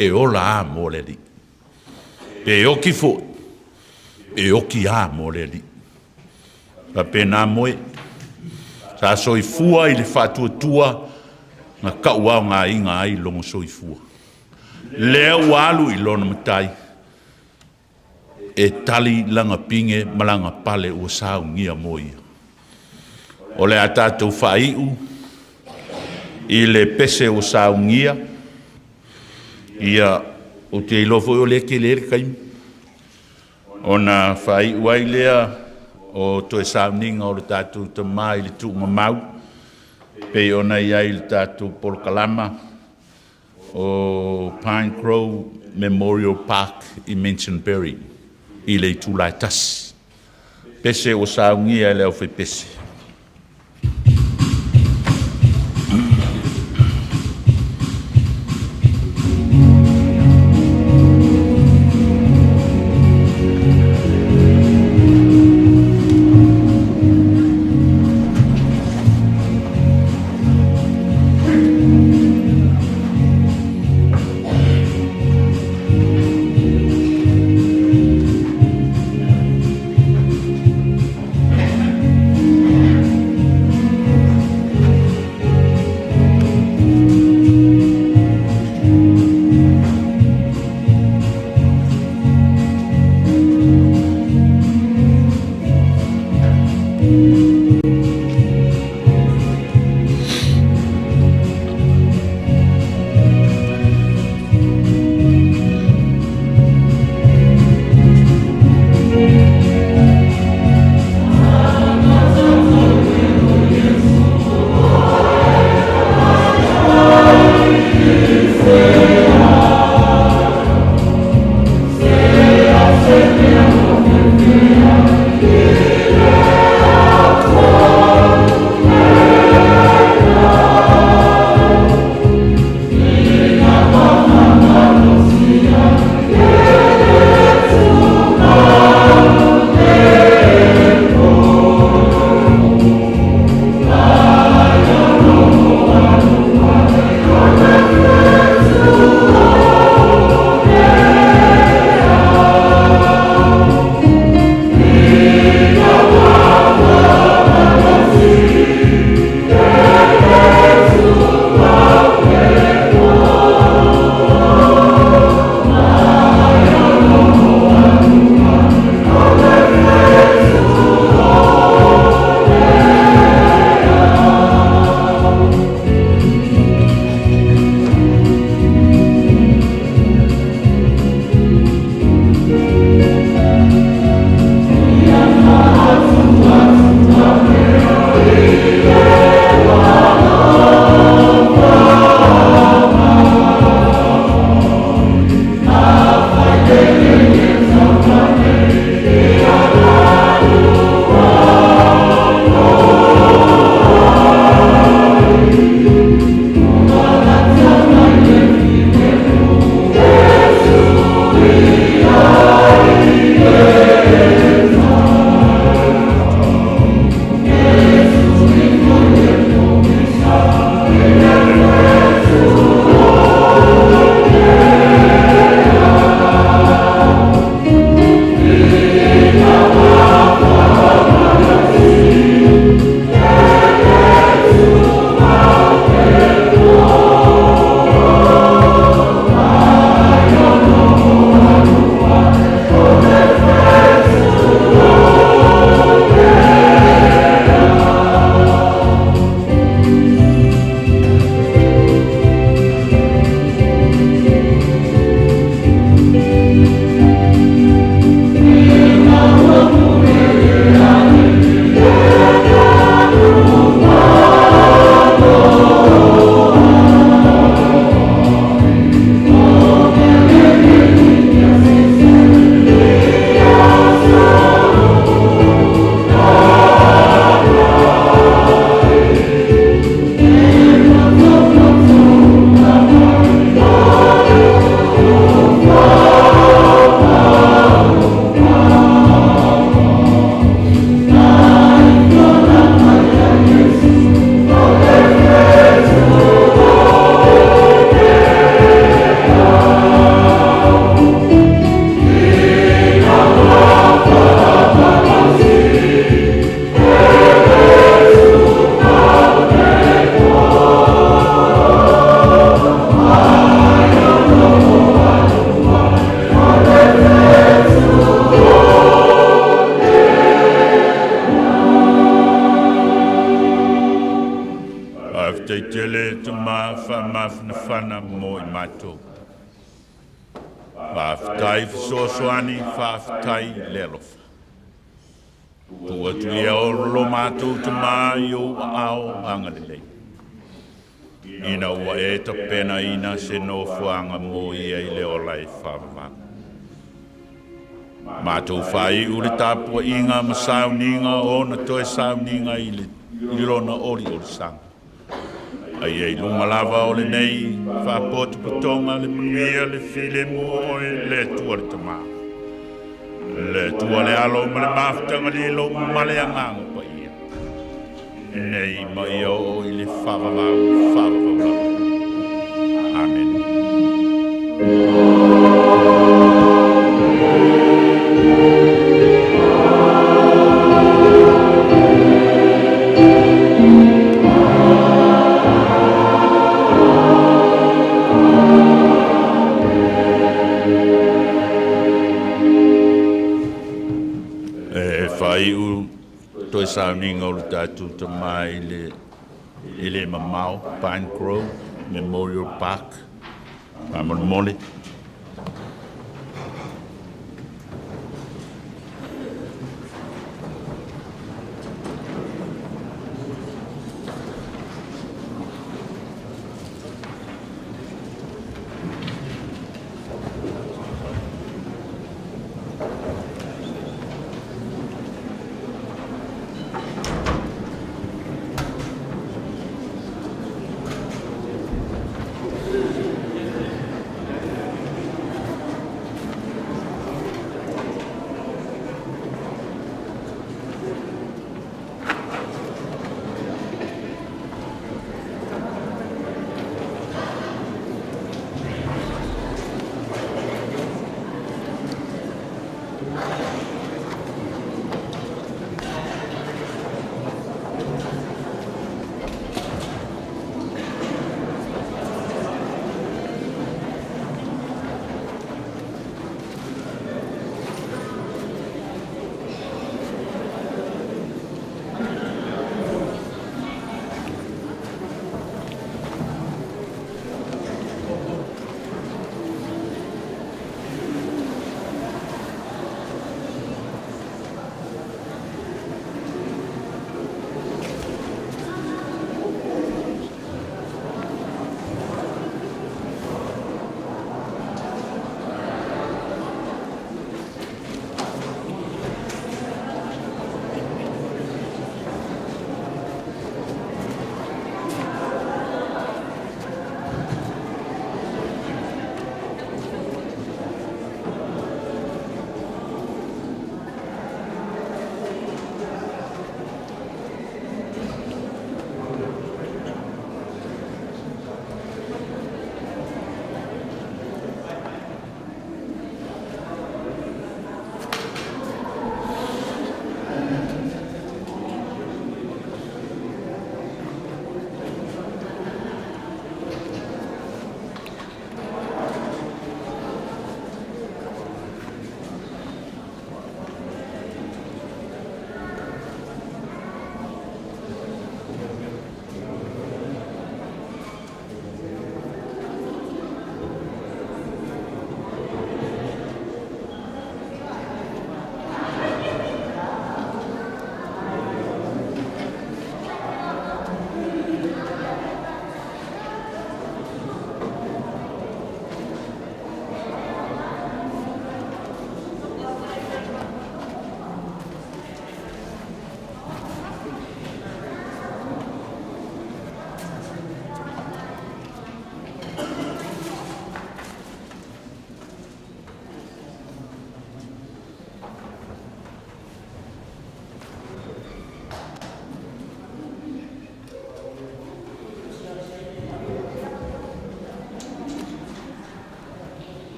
e ola lava mo le Alii. Pe oti foi, e oti lava mo le Alii. E faapena moe, sa soifua i le faatuatua na tauaogaina ai lona soifua. Lea ua alu i lona Matai e tali lana pine ma lana pale ua saunia mo ia. O le a tatou faaiu i le pese ua saunia. Ia, ou te iloa foi o lea e tele le taimi, ona faaiu ai lea o toe sauniga o le tatou tama i le tuugamau, pei ona i ai i le tatou polokalama o Pine Grove Memorial Park i Minchinbury i le itula e 1. Pese ua saunia e le aufaipese. Faafetai tele Tama faamafanafana mo i matou. Faafetai fesoasoani, faafetai le alofa. Tuu atu ia o lo matou Tama i ou aao agalelei, ina ua e tapenaina se nofoaga mo ia i le ola e faavavau. Matou faaiu le tapuaiga ma sauniga ona toe sauniga i le i lona oliolisaga. A ia i luga lava o lenei faapotopotoga le manuia le filemu o oe le Atua le Tama, le Atua le Alo ma le mafutaga lilo ma le Agaga Paia, nei ma ia oo i le faavavau faavavau lava. Amene. E faaiu toe sauniga o le tatou Tama i le e le mamao Pine Grove Memorial Park. Faamolemole.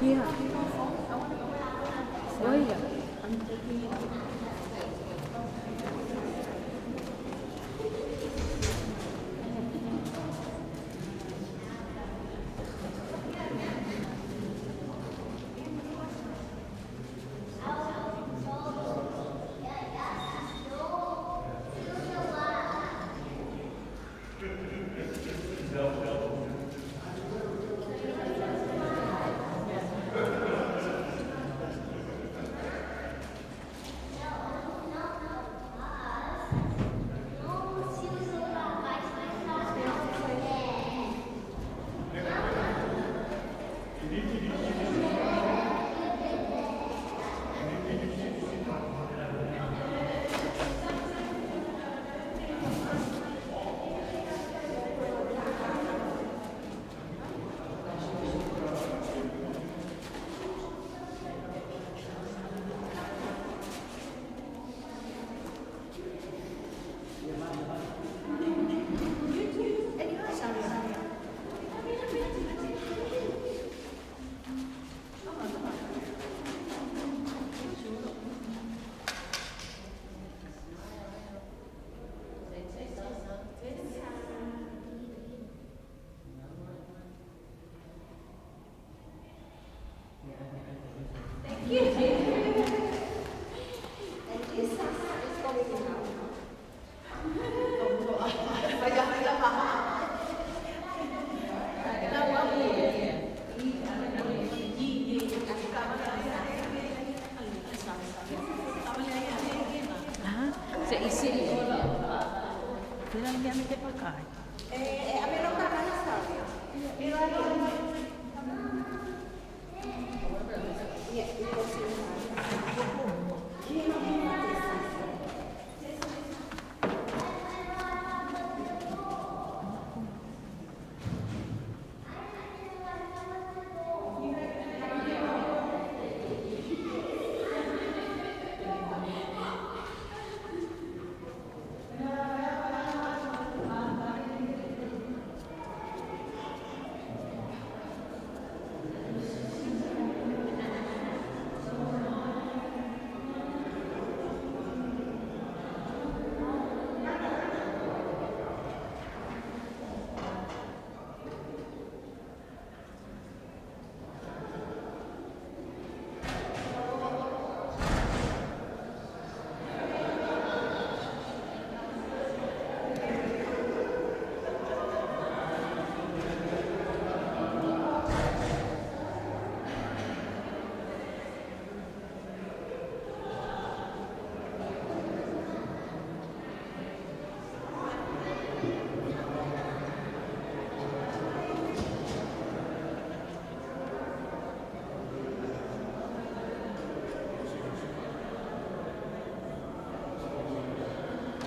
Yeah. Oh, yeah. Se isi. Pela mea me te pakai.